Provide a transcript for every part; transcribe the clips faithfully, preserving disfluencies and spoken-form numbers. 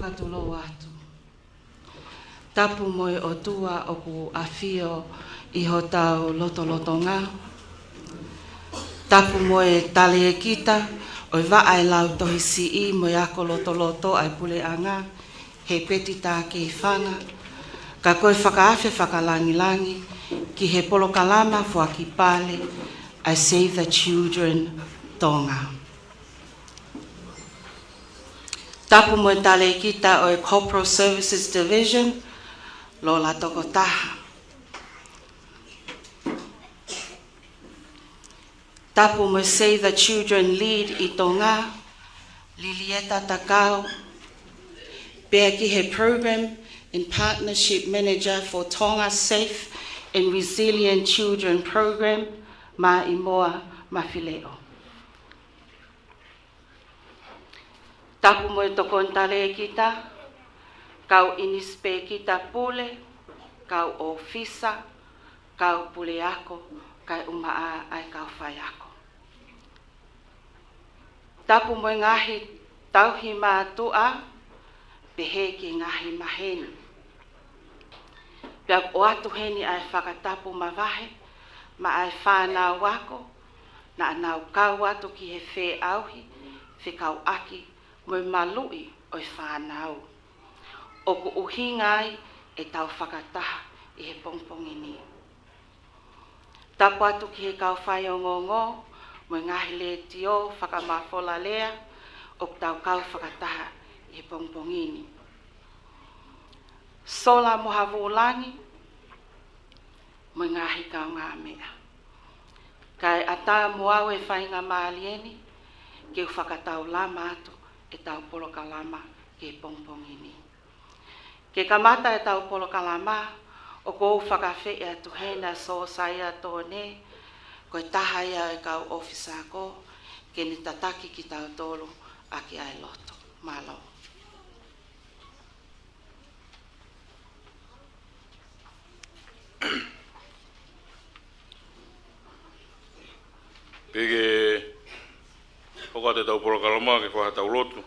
Fakatulou atu. Tapu mo e ʻOtua ʻoku ʻafio ʻi hotau lotolotonga. Tapu mo e talēkita ʻo e Vaʻa ʻo e Lautohi Siʻi mo e Ako Lotoloto ʻa e Puleʻanga, Hepeti Takeifanga, ka ko e fakaafe fakalangilangi ki he polokalama foaki pale ʻa e Save the Children Tonga. Tapu mo e talēkita ʻo e Corporate Services Division, Lola Tokotaha. Tapu mo e Save the Children Lead ʻi Tonga, Lilieta Takau, pea ki he Program and Partnership Manager for Tonga Safe and Resilient Children Program, Maʻimoa Mafileʻo. Tapu mo e tokoni talēkita, kau ʻinisipēkita pule, kau ʻōfisa, kau puleako, kae ʻumaʻā ʻa e kau faiako. Tapu mo e ngaahi tauhi mātuʻa, pehē ki he ngaahi maheni. Pea ʻoatu heni ʻa e fakatapu mavahe maʻa e fānau ako, naʻa nau kau atu ki he feʻauhi fekauʻaki mo e maluʻi ʻo e fānau. ʻOku ʻuhinga ai ʻetau fakataha ʻi he pongipongi ni. Tapu atu ki he kau faiongoongo mo e ngaahi letiō fakamafola lea ʻoku tau kau fakataha ʻi he pongipongi ni. Sola mo Havūlangi mo e ngaahi kaungāmeʻa. Kae ʻatā mo au e faingamālie ni ke u fakataulama atu ʻetau polokalama ki he pongipongi ni. Ke kamata ʻetau polokalama, ʻoku ou fakaafeʻi atu heni ʻa Sōsaia Tone, ko e taha ia e kau ʻōfisa ako, ke ne tataki kitautolu ʻaki ʻa e lotu. Mālō. Pea ke hoko atu ʻetau polokalama ke fai haʻatau lotu.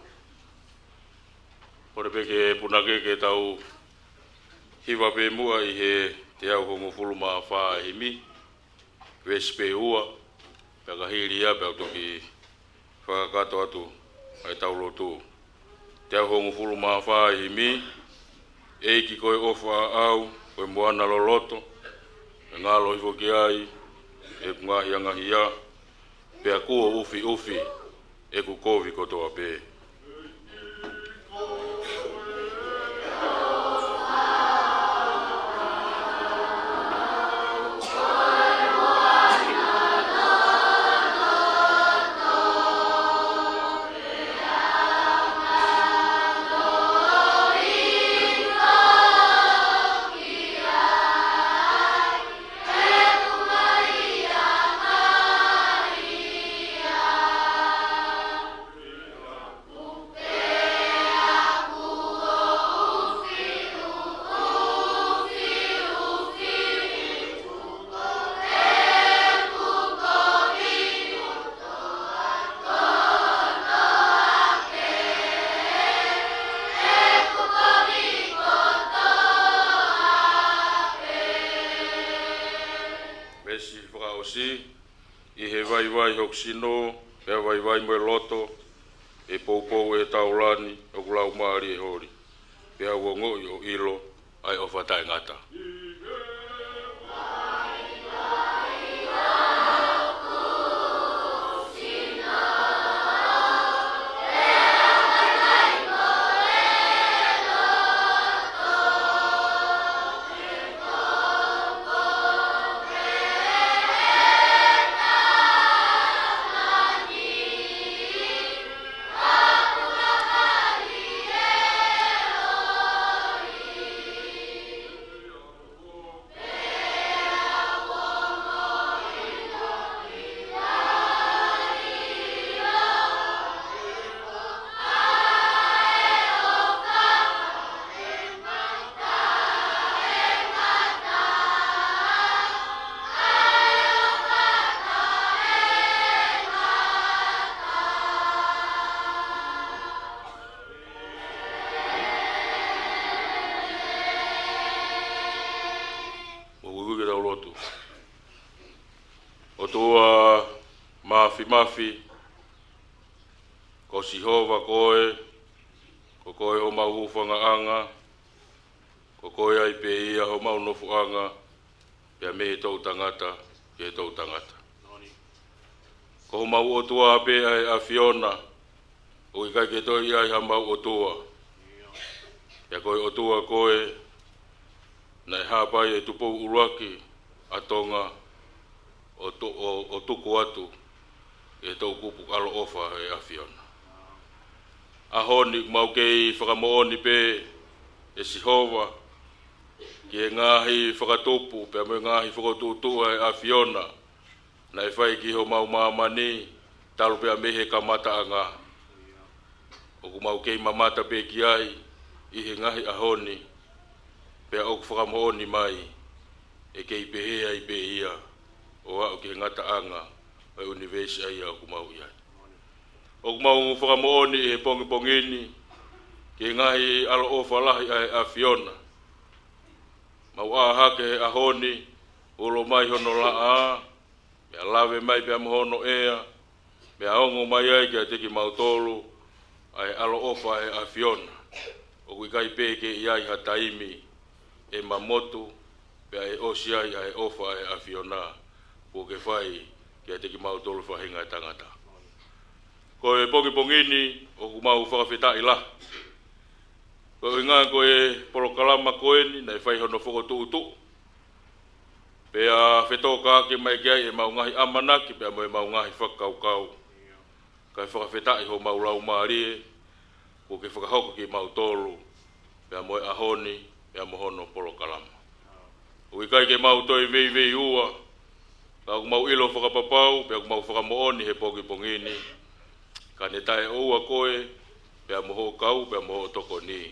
Kole pē ke punake ke tau hiva pē muʻa ʻi he teau hongofulu mā fā ʻa e himi, veesi pē ua, pea ka hili ia pea u toki fakakakato atu ʻa ʻetau lotu. Teau hongofulu mā fā ʻa e himi. ʻEiki ko e ʻofa ʻaʻau, ko e moana loloto, ʻe ngalo hifo ki ai ʻeku ngaahi angahia, pea kuo ʻufiʻufi ʻeku kovi kotoa pē. Veesi fakaʻosi. ʻI he vaivai hoku sino, pea vaivai mo e loto, ʻe poupou ʻe taulani hoku laumālie ʻe holi, pea u ongoʻi ʻo ʻilo ʻa e ʻofa taʻengata. Mafi, ko Sihova koe, ko koe homau hūfangaʻanga, ko koe ai pē ia homau nofoʻanga, pea mei he toʻutangata ki he toʻutangata. Ko homau ʻOtua pē ʻa e ʻAfiona, ʻoku ʻikai ke toe ʻi ai hamau ʻOtua. Pea ko e ʻOtua koe, naʻe hapai e Tupou ʻUluaki ʻa Tonga ʻo tu-, ʻo, ʻo tuku atu ʻi he toʻukupu ʻaloʻofa ʻa e ʻAfiona. ʻAho ni ʻoku mau kei fakamoʻoni pē ʻe Sihova ki he ngaahi fakatupu pea mo e ngaahi fokotuʻutuʻu ʻa e ʻAfiona naʻe fai ki homau māmani talu pea mei he kamataʻanga. ʻOku mau kei mamata pē ki ai ʻi he ngaahi ʻaho ni, pea ʻoku fakamoʻoni mai ʻe kei pehē ai pē ia ʻo aʻu ki he ngataʻanga ʻo e ʻunivēsi ʻa ia ʻoku mau ʻi ai. ʻOku mau fakamoʻoni ʻi he pongipongi ni ki he ngaahi ʻaloʻofa lahi ʻa e ʻAfiona. Mau ʻā hake he ʻaho ni, ulo mai hono laʻā, pea lave mai pea mo hono ʻea, pea ongo mai ai kiate kimautolu ʻa e ʻaloʻofa ʻa e ʻAfiona. ʻOku ʻikai pē ke ʻi ai ha taimi ʻe mamotu, pea ʻe ʻosi ai ʻa e ʻofa ʻa e ʻAfiona kuo ke fai kiate kimautolu faʻahinga ʻo e tangata. Ko e pongipongi ni ʻoku mau fakafetaʻi lahi. Ko e ʻuhinga ko e polokalama ko eni naʻe fai hono fokotuʻutuʻu, pea fetōkākī mai ki ai ʻemau ngaahi ʻamanaki pea mo ʻemau ngaahi fakakaukau. Kae fakafetaʻi homau laumālie kuo ke fakahoko kimautolu pea mo e ʻaho ni pea mo hono polokalama. ʻOku ʻikai ke mau toe veiveiua, ka ʻoku mau ʻilo fakapapau pea ʻoku mau fakamoʻoni he pongipongi ni, ka ne taʻeʻoua koe pea mo hoʻo kau pea mo hoʻo tokoni,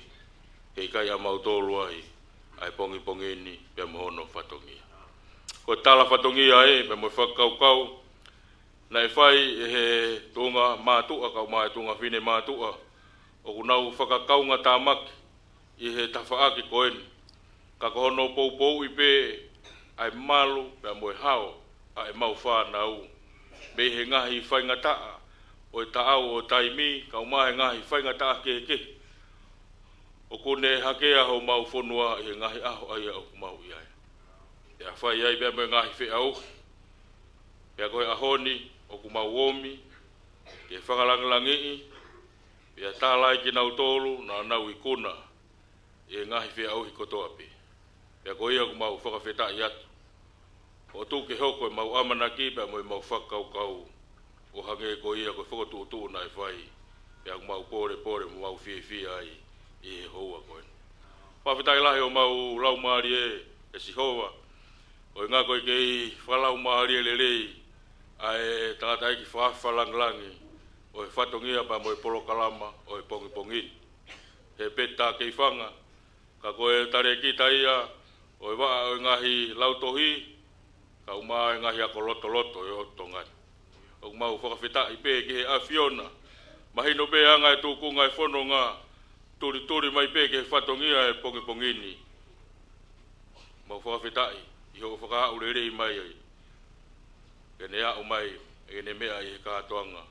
he ʻikai ʻamautolu ai ʻa e pongipongi ni pea mo hono fatongia. Ko e tala fatongia ē pea mo e fakakaukau naʻe fai ʻe he tuʻunga mātuʻa kae ʻumaʻā e tuʻunga fine mātuʻa ʻoku nau fakakaungatāmaki ʻi he tafaʻaki ko eni. Ka ko hono poupouʻi pē ʻa e malu pea mo e hao ʻa ʻemau fānau mei he ngaahi faingataʻa ʻo e taʻau ʻo taimi kae ʻumaʻā e ngaahi faingataʻa kehekehe ʻoku ne hakea homau fonua ʻi he ngaahi ʻaho ʻa ia ʻoku mau ʻi ai. Pea fai ai pea mo e ngaahi feʻauhi. Pea ko e ʻaho ni ʻoku mau ōmi ke fakalangilangiʻi, pea tālai kinautolu naʻa nau ikuna ʻi he ngaahi feʻauhi kotoa pē. Pea ko ia ʻoku mau fakafetaʻi atu. ʻOku tuku ke hoko ʻemau ʻamanaki pea mo ʻemau fakakaukau ʻo hangē ko ia ko e fokotuʻutuʻu naʻe fai. Pea ʻoku mau pōlepole mo mau fiefia ai ʻi he houa ko eni. Fakafetaʻi lahi homau laumālie ʻe Sihova. Ko e ʻuhinga ko e kei fakalaumālie lelei ʻa e tangataʻeiki fakalangilangi ʻo e fatongia pea mo e polokalama ʻo e pongipongi ni. He pē tā kei fanga, ka ko e talēkita ia ʻo e vaʻa ʻo e ngaahi lautohi, kae ʻumaʻā e ngaahi ako lotoloto ʻo e ʻOtu Tonga ni. ʻOku mau fakafetaʻi pē ki he ʻAfiona. Mahino pē anga e tūkunga e fononga, tulituli mai pē ki he fatongia e pongipongi ni. Mau fakafetaʻi ʻi hoʻo fakaaʻu lelei mai ai. Ke ne aʻu mai, ke ne meʻa ʻi he kātoanga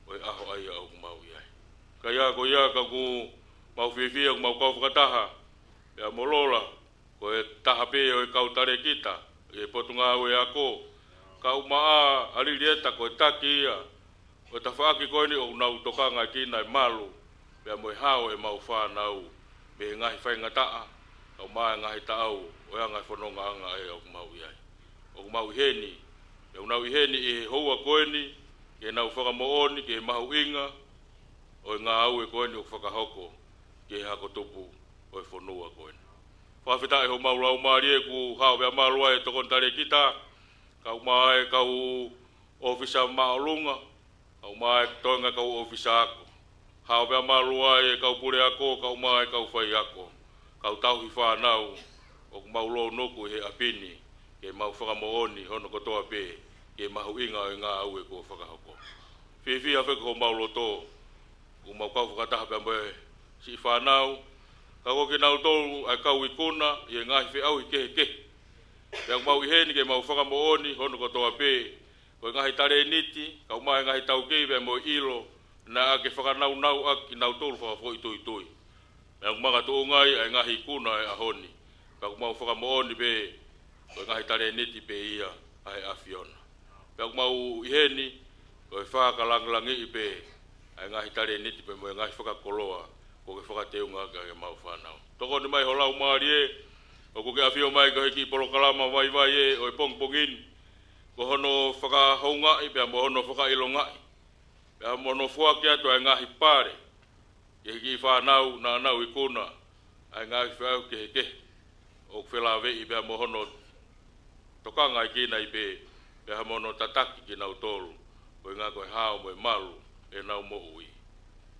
ʻo e ʻaho ʻa ia ʻoku mau ʻi ai. Ka ʻi he ko ia ka ʻoku mau fiefia ʻoku mau kau fakataha pea mo Lola, ko e taha pē ʻo e kau talēkita ʻi he Potungāue Ako, kae ʻumaʻā ʻa Lilieta ko e taki ia ʻo e tafaʻaki ko eni ʻoku nau tokangaʻi kinautolu e malu pea mo e hao ʻemau fānau mei he ngaahi faingataʻa kae ʻumaʻā e ngaahi taʻau ʻo e anga e fonongaʻanga ʻoku mau ʻi ai. ʻOku mau ʻi heni, pea ʻoku nau ʻi heni ʻi he houa ko eni ke nau fakamoʻoni ki he mahuʻinga ʻo e ngāue ko eni ʻoku fakahoko ki he hako tupu ʻo e fonua ko eni. Fakafetaʻi homau laumālie kuo hao pea malu ai e tokoni talēkita, kae ʻumaʻā e kau ʻōfisa māʻolunga, kae ʻumaʻā e toenga kau ʻōfisa ako. Hao pea malu ai e kau puleako, kae ʻumaʻā e kau faiako, kau tauhi fānau ʻoku mau lōnuku ʻi he ʻapi ni, ke mau fakamoʻoni hono kotoa pē ki he mahuʻinga ʻo e ngāue kuo fakahoko. Fiefia foki homau loto ʻoku mau kau fakataha pea mo e siʻi fānau, ka ko kinautolu ʻa e kau ikuna ʻi he ngaahi feʻauhi kehekehe. Pea ʻoku mau ʻi heni ke mau fakamoʻoni hono kotoa pē ko e ngaahi talēniti, kae ʻumaʻā e ngaahi taukei pea mo e ʻilo, naʻa ke fakanaunauʻaki kinautolu fakafoʻituitui. Meʻa ʻoku makatuʻunga ai ʻa e ngaahi ikuna ʻo e ʻaho ni, pea ʻoku mau fakamoʻoni pē, ko e ngaahi talēniti pē ia ʻa e ʻAfiona. Pea ʻoku mau ʻi heni, ko e fakalangilangiʻi pē ʻa e ngaahi talēniti pea mo e ngaahi fakakoloa, kuo ke fakateunga ʻaki ʻa e mau fānau. Tokoni mai ho Laumālie, ʻoku ke ʻafio mai ko e kiʻi polokalama vaivai ē ʻo e pongipongi ni, ko hono fakahoungaʻi pea mo hono fakaʻilongaʻi, pea mo hono foaki atu ʻa e ngaahi pale ki he kiʻi fānau naʻa nau ikuna ʻa e ngaahi feʻauhi kehekehe ʻoku felāveʻi pea mo hono tokangaʻi kinautolu pē, pea mo hono tataki kinautolu, ko e ʻuhinga ko e hao mo e malu ʻenau moʻui.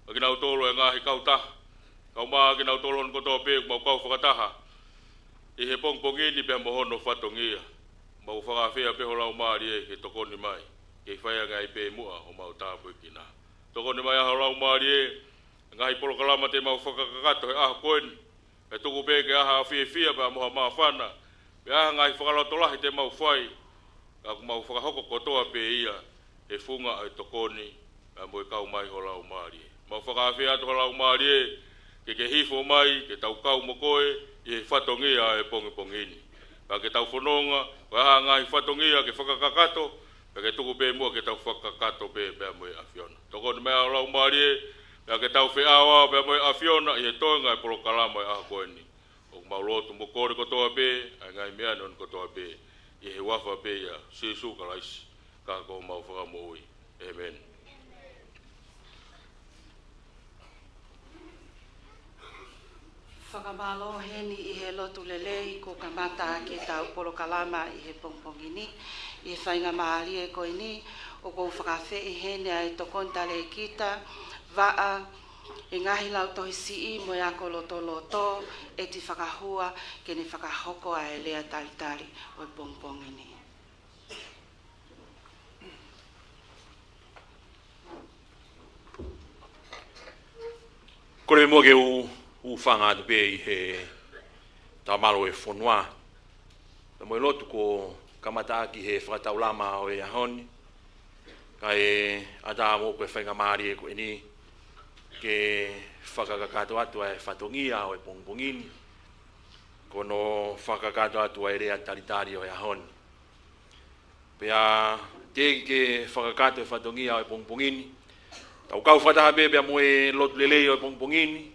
Pea kinautolu ʻa e ngaahi kautaha, kae ʻumaʻā kinautolu hono kotoa pē ʻoku mau kau fakataha ʻi he pongipongi ni pea mo hono fatongia. Mau fakaafeʻi pē ho Laumālie ke tokoni mai, ke fai ange ai pē muʻa homau tāpuekina. Tokoni mai ʻa ho Laumālie, ngaahi polokalama te mau fakakakato he ʻaho ko eni, ʻe tuku pē ke ʻi ai ha fiefia pea mo ha māfana, pea ʻi ai ha ngaahi fakalotolahi te mau fai, ka ʻoku mau fakahoko kotoa pē ia he funga ʻo e tokoni pea mo e kau mai ho Laumālie. Mau fakaafeʻi atu ho Laumālie, ke ke hifo mai, ke tau kau mo koe ʻi he fatongia ʻo e pongipongi ni. Pea ke tau fononga, ko e hā e ngaahi fatongia ke fakakakato, pea ke tuku pē muʻa ke tau fakakakato pē pea mo e ʻAfiona. Tokoni mai ʻa ho Laumālie, pea ke tau feʻao pea mo e ʻAfiona ʻi he toenga ʻo e polokalama ʻo e ʻaho ko eni. ʻOku mau lotu mo kole kotoa pē ʻa e ngaahi meʻa ni ʻo ni kotoa pē, ʻi he huafa pē ia ʻo Sīsū Kalaisi, ka ko homau Fakamoʻui. ʻĒmeni. Fakamālō heni ʻi he lotu lelei kuo kamata ʻaki ʻetau polokalama ʻi he pongipongi ni. ʻI he faingamālie ko eni, ʻoku ou fakaafeʻi heni ʻa e tokoni talēkita, vaʻa, e ngaahi lautohi siʻi mo e ako lotoloto, ʻEti Fakahua, ke ne fakahoko ʻa e lea talitali ʻo e pongipongi ni. Kole muʻa ke u, u hūfanga atu pē ʻi he tau mālō ʻo e fonua. Pea mo e lotu kuo kamata ʻaki he fakataulama ʻo e ʻaho ni. Kae ʻatā muʻa ko e faingamālie ko eni ke fakakakato atu ʻa e fatongia ʻo e pongipongi ni, ko hono fakakakato atu ʻa e lea talitali ʻo e ʻaho ni. Pea teʻeki ke fakakakato e fatongia ʻo e pongipongi ni, tau kau fakataha pē pea mo e lotu lelei ʻo e pongipongi ni,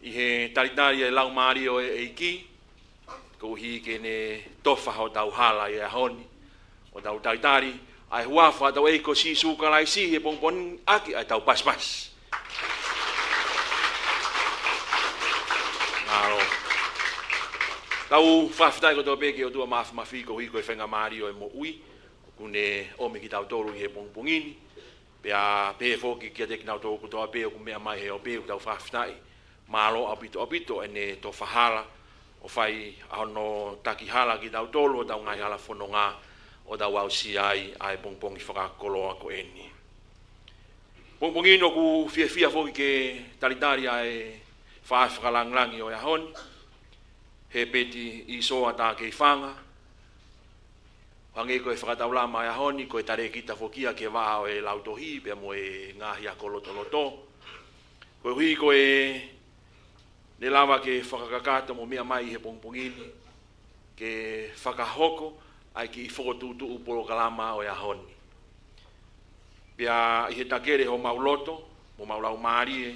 ʻi he talitali ʻa e Laumālie ʻo e ʻEiki, koeʻuhi ke ne tofa hotau hala ʻi he ʻaho ni, ʻo tau talitali ʻa e huafa ʻo hotau ʻEiki ko Sīsū Kalaisi ʻi he pongipongi ni ʻaki ʻa ʻetau pasipasi. Mālō. Tau fakafetaʻi kotoa pē ki he ʻOtua Māfimafi koeʻuhi ko e faingamālie ʻo e moʻui ʻoku ne ʻomi kitautolu ʻi he pongipongi ni. Pea pehē foki kiate kinautolu kotoa pē ʻoku meʻa mai he ʻope, ʻoku tau fakafetaʻi. Mālō ʻaupito ʻaupito ʻene tofa hala ʻo fai ʻa hono taki hala kitautolu ʻi hotau ngaahi hala fononga ʻo tau aʻusia ai ʻa e pongipongi fakakoloa ko eni. Pongipongi ni ʻoku ou fiefia foki ke talitali ʻa e faʻahi fakalangilangi ʻo e ʻaho ni, Hepeti Isoa Takeifanga. Hangē ko e fakataulama ʻo e ʻaho ni, ko e talēkita foki ia ki he vaʻa ʻo e lautohi pea mo e ngaahi ako lotoloto. Koeʻuhi ko ʻene lava ke fakakakato mo meʻa mai ʻi he pongipongi ni, ke fakahoko ʻa e kiʻi fokotuʻutuʻu polokalama ʻo e ʻaho ni. Pea ʻi he takele homau loto mo homau laumālie,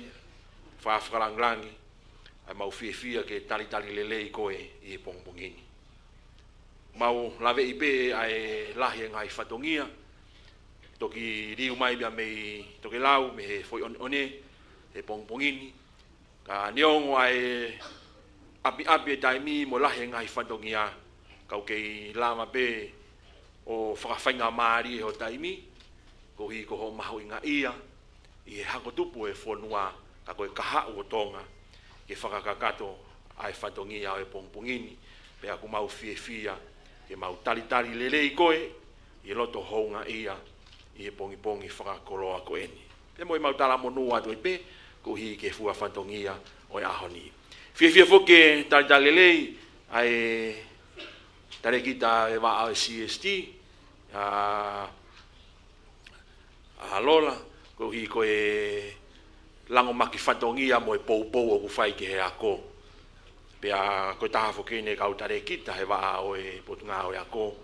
faʻa fakalangilangi, ʻa ʻemau fiefia ke talitali lelei koe ʻi he pongipongi ni. Mau laveʻi pē ʻa e lahi e ngaahi fatongia, toki liu mai pea mei tokelau mei he foʻi ʻoneʻone he pongipongi ni. Ka neongo ʻa e ʻapiʻapi e taimi mo e lahi e ngaahi fatongia, kau kei lava pē ʻo fakafaingamālie ho taimi, koeʻuhi ko hoʻo mahuʻingaʻia ʻi he hako tupu e fonua, ka ko e kahaʻu ʻo Tonga, ke fakakakato ʻa e fatongia ʻo e pongipongi ni, pea ʻoku mau fiefia ke mau talitali lelei koe ʻi he loto houngaʻia ʻi he pongipongi fakakoloa ko eni. Pea mo ʻemau talamonū atu ai pē, koeʻuhi ko e fua fatongia ʻo e ʻaho ni. Fiefia foki ke talitali lelei ʻa e talēkita e vaʻa ʻo e C S T, ʻa Halola, koeʻuhi ko e lango maki fatongia mo e poupou ʻoku fai ki he ako. Pea ko e taha foki eni e kau talēkita he vaʻa ʻo e Potungāue Ako,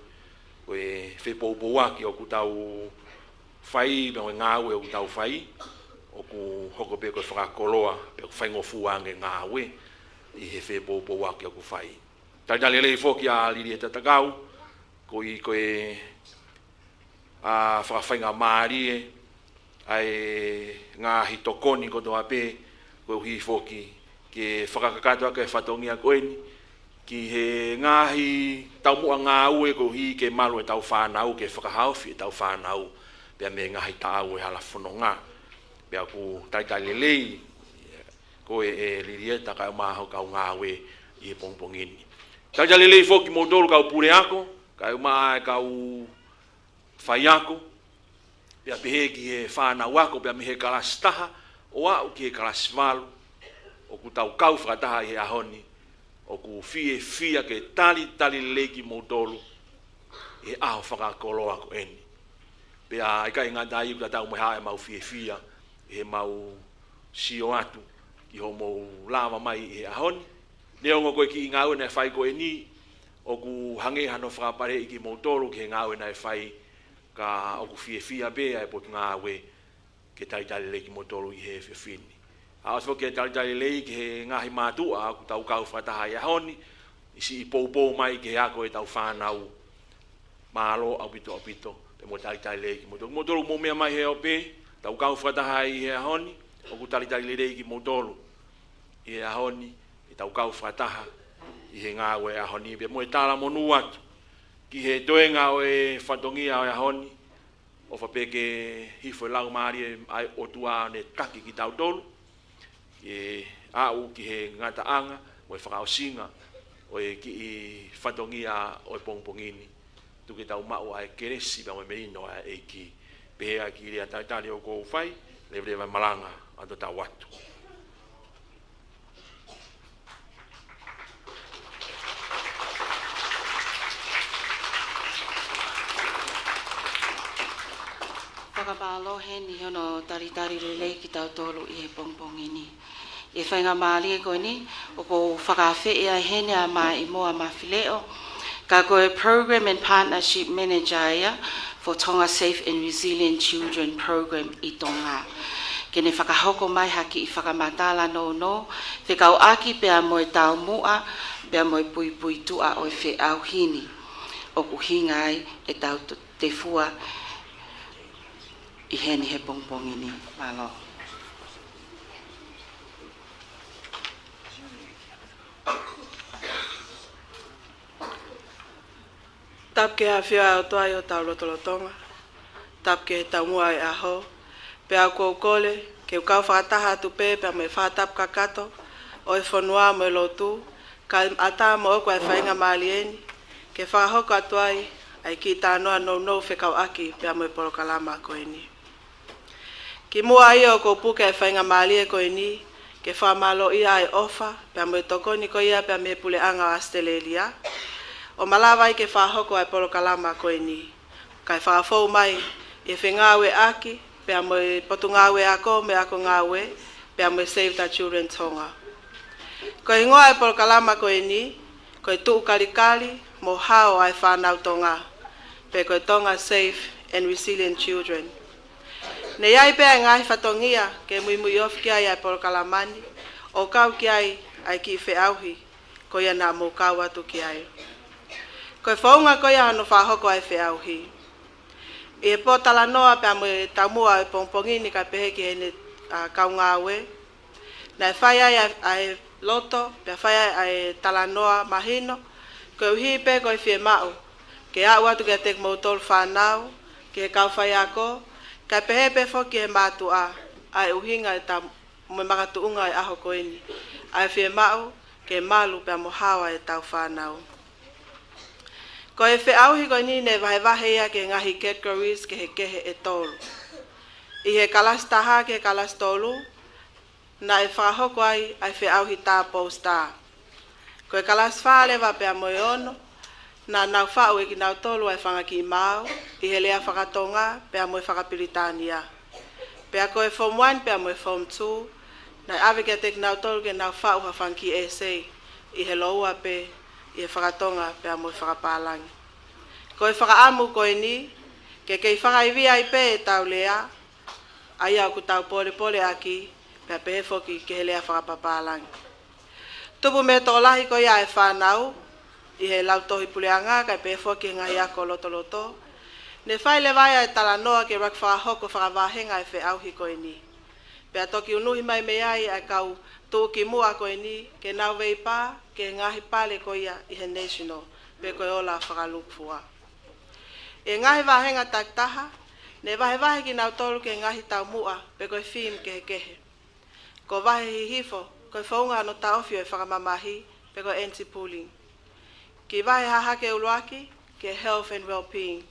ko e fepoupouaki ʻoku tau fai, pea mo e ngāue ʻoku tau fai, ʻoku hoko pē ko e fakakoloa, pea ʻoku faingofua ange ngāue ʻi he fepoupouaki ʻoku fai. Talitali lelei foki ʻa Lilieta Takau, koeʻuhi ko e ʻa fakafaingamālie ʻa e ngaahi tokoni kotoa pē, koeʻuhi foki ke fakakakato ʻaki e fatongia ko eni ki he ngaahi taumuʻa ngāue koeʻuhi ke malu ʻetau fānau, ke fakahaofi ʻetau fānau pea mei he ngaahi taʻau ʻo e hala fononga. Pea ʻoku talitali lelei koe ʻe Lilieta kae ʻumaʻā hoʻo kau ngāue ʻi he pongipongi ni. Talitali lelei foki kimoutolu kau puleako, kae ʻumaʻā e kau faiako, pea pehē ki he fānau ako, pea mei he kalasi taha ʻo aʻu ki he kalasi valu, ʻoku tau kau fakataha ʻi he ʻaho ni, ʻoku fiefia ke talitali lelei kimoutolu ʻi he ʻaho fakakoloa ko eni. Pea ʻikai ngata ai, ʻoku tatau mo e hā ʻemau fiefia ʻi heʻemau sio atu ki hoʻomou lava mai ʻi he ʻaho ni. Neongo ko e kiʻi ngāue naʻe fai ko eni, ʻoku hangē hano fakapaleʻi kimoutolu ki he ngāue naʻe fai, ka ʻoku fiefia pē ʻa e Potungāue ke talitali lelei kimoutolu ʻi he efiafi ni. ʻOatu foki e talitali lelei ki he ngaahi mātuʻa ʻoku tau kau fakataha ʻi he ʻaho ni, ʻi siʻi poupou mai ki he ako ʻetau fānau. Mālō ʻaupito, ʻaupito, pea mo e talitali lelei kimoutolu. Kimoutolu mou meʻa mai he ope, tau kau fakataha ʻi he ʻaho ni, ʻoku talitali lelei kimoutolu ʻi he ʻaho ni, ʻetau kau fakataha ʻi he ngāue ʻo e ʻaho ni, pea mo e talamonū atu ki he toenga ʻo e fatongia ʻo e ʻaho ni, ʻofa pē ke hifo e Laumālie ʻa e ʻOtua ʻo ne taki kitautolu ke aʻu ki he ngataʻanga mo e fakaʻosinga ʻo e kiʻi fatongia ʻo e pongipongi ni. Tuku ke tau maʻu ʻa e kelesi pea mo e melino ʻa e ʻEiki. Pehē ʻa e kiʻi lea talitali ʻoku ou fai, leveleva e malanga ʻo tau atu. Fakamālō heni hono talitali lelei kitautolu ʻi he pongipongi ni. ʻI he faingamālie ko eni, ʻoku ou fakaafeʻi ai heni ʻa Maʻimoa Mafileʻo, ka ko e Program and Partnership Manager ia for Tonga Safe and Resilient Children Program ʻi Tonga. Ke ne fakahoko mai ha kiʻi fakamatala nounou, fekauʻaki pea mo e taumuʻa, pea mo e puipuituʻa ʻo e feʻauhi ni ʻoku ʻuhinga ai ʻetau to-, tefua ʻi heni he pongipongi ni. Mālō. Tapu ki he ʻafio ʻa e ʻOtua ʻi hotau lotolotonga. Tapu ki he taumuʻa ʻo e ʻaho. Pea ʻoku ou kole ke u kau fakataha atu pē pea mo e fakatapu kakato ʻo e fonua mo e lotu, kae ʻatā moʻoku ʻa e faingamālie ni ke fakahoko atu ai ʻa e kiʻi talanoa nounou fekauʻaki pea mo e polokalama ko eni. Kimuʻa ia ʻoku ou puke ʻa e faingamālie ko eni ke fakamālōʻia ʻa e ʻofa pea mo e tokoni ko ia pea mei he Puleʻanga ʻo ʻAositelēlia, ʻo malava ai ke fakahoko ʻa e polokalama ko eni, kae fakafou mai ʻi he fengāueʻaki pea mo e Potungāue Ako mo e Ako Ngāue, pea mo e Save the Children Tonga. Ko e hingoa ʻo e polokalama ko eni, ko e Tuʻu Kalikali mo Hao ʻa e Fānau Tonga, pe ko e Tonga Safe and Resilient Children. Ne ʻi ai pē ʻa e ngaahi fatongia ke muimui ofi ki ai ʻa e polokalama ni, ʻo kau ki ai ʻa e kiʻi feʻauhi ko ia naʻa mou kau atu ki ai. Ko e founga ko ia hono fakahoko ʻa e feʻauhi. ʻI he pōtalanoa pea mo e taumuʻa ʻo e pongipongi ni kae pehē ki heʻene, ʻa, kau ngāue, naʻe fai ai ʻa, ʻa e loto, pea fai ai ʻa e talanoa mahino, koeʻuhi pē ko e fiemaʻu ke aʻu atu kiate kimoutolu fānau, ki he kau faiako, kae pehē pē foki ki he mātuʻa, ʻa e ʻuhinga ʻetau mo e makatuʻunga ʻo e ʻaho ko eni, ʻa e fiemaʻu ke malu pea mo hao ʻetau fānau. Ko e feʻauhi ko eni ne vahevahe ia ki he ngaahi categories kehekehe ʻe tolu. ʻI he kalasi taha ki he kalasi tolu, naʻe fakahoko ai ʻa e feʻauhi tā pou star. Ko e kalasi fā leva pea mo e ono, Naʻa nau faʻu ʻe kinautolu ʻa e fanga kiʻi maau ʻi he lea fakatonga pea mo e fakapilitānia. Pea ko e Form One pea mo e Form Two, naʻe ʻave kiate kinautolu ke nau faʻu ha fanga kiʻi essay ʻi he lōua pē ʻi he fakatonga pea mo e fakapālangi. Ko e fakaʻamu ko eni, ke kei fakaivia ai pē ʻetau lea, ʻa ia ʻoku tau pōlepole ʻaki, pea pehē foki ki he lea fakapapālangi. Tupu mei he tokolahi ko ia ʻa e fānau ʻi he lautohi puleʻanga, kae pehē foki ki he ngaahi ako lotoloto. Ne fai leva ai ʻa e talanoa ke ʻuluaki fakahoko fakavāhenga ʻa e feʻauhi ko eni. Pea toki unuhi mai mei ai ʻa e kau tuʻukimuʻa ko eni ke nau veipā ki he ngaahi pale ko ia ʻi he National, pe ko e ola fakalūkufua. ʻI he ngaahi vāhenga takitaha, ne vahevahe kinautolu ki he ngaahi taumuʻa, pe ko e theme kehekehe. Ko e vahe hihifo, ko e founga hono taʻofi ʻo e fakamamahi, pe ko e anti-bullying. Kiʻi vahe hahake ʻuluaki, ki he health and well-being.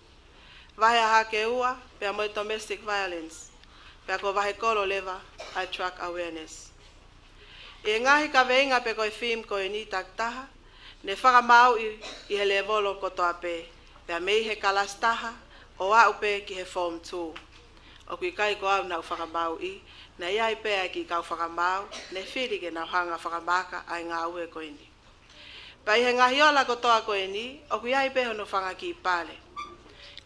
Vahe hahake ua, pea mo e domestic violence. Pea ko e vahe kolo leva, ʻa e drug awareness. ʻI he ngaahi kaveinga pe ko e theme ko eni takitaha, ne fakamāuʻi ʻi he lēvolo kotoa pē, pea mei he kalasi taha ʻo aʻu pē ki he Form Two. ʻOku ʻikai ko au naʻá ku fakamāuʻi, naʻe ʻi ai pē ʻa e kiʻi kau fakamaau ne fili ke nau hanga fakamaaka ʻa e ngāue ko eni. Pea ʻi he ngaahi ola kotoa ko eni, ʻoku ʻi ai pē hono fanga kiʻi pale.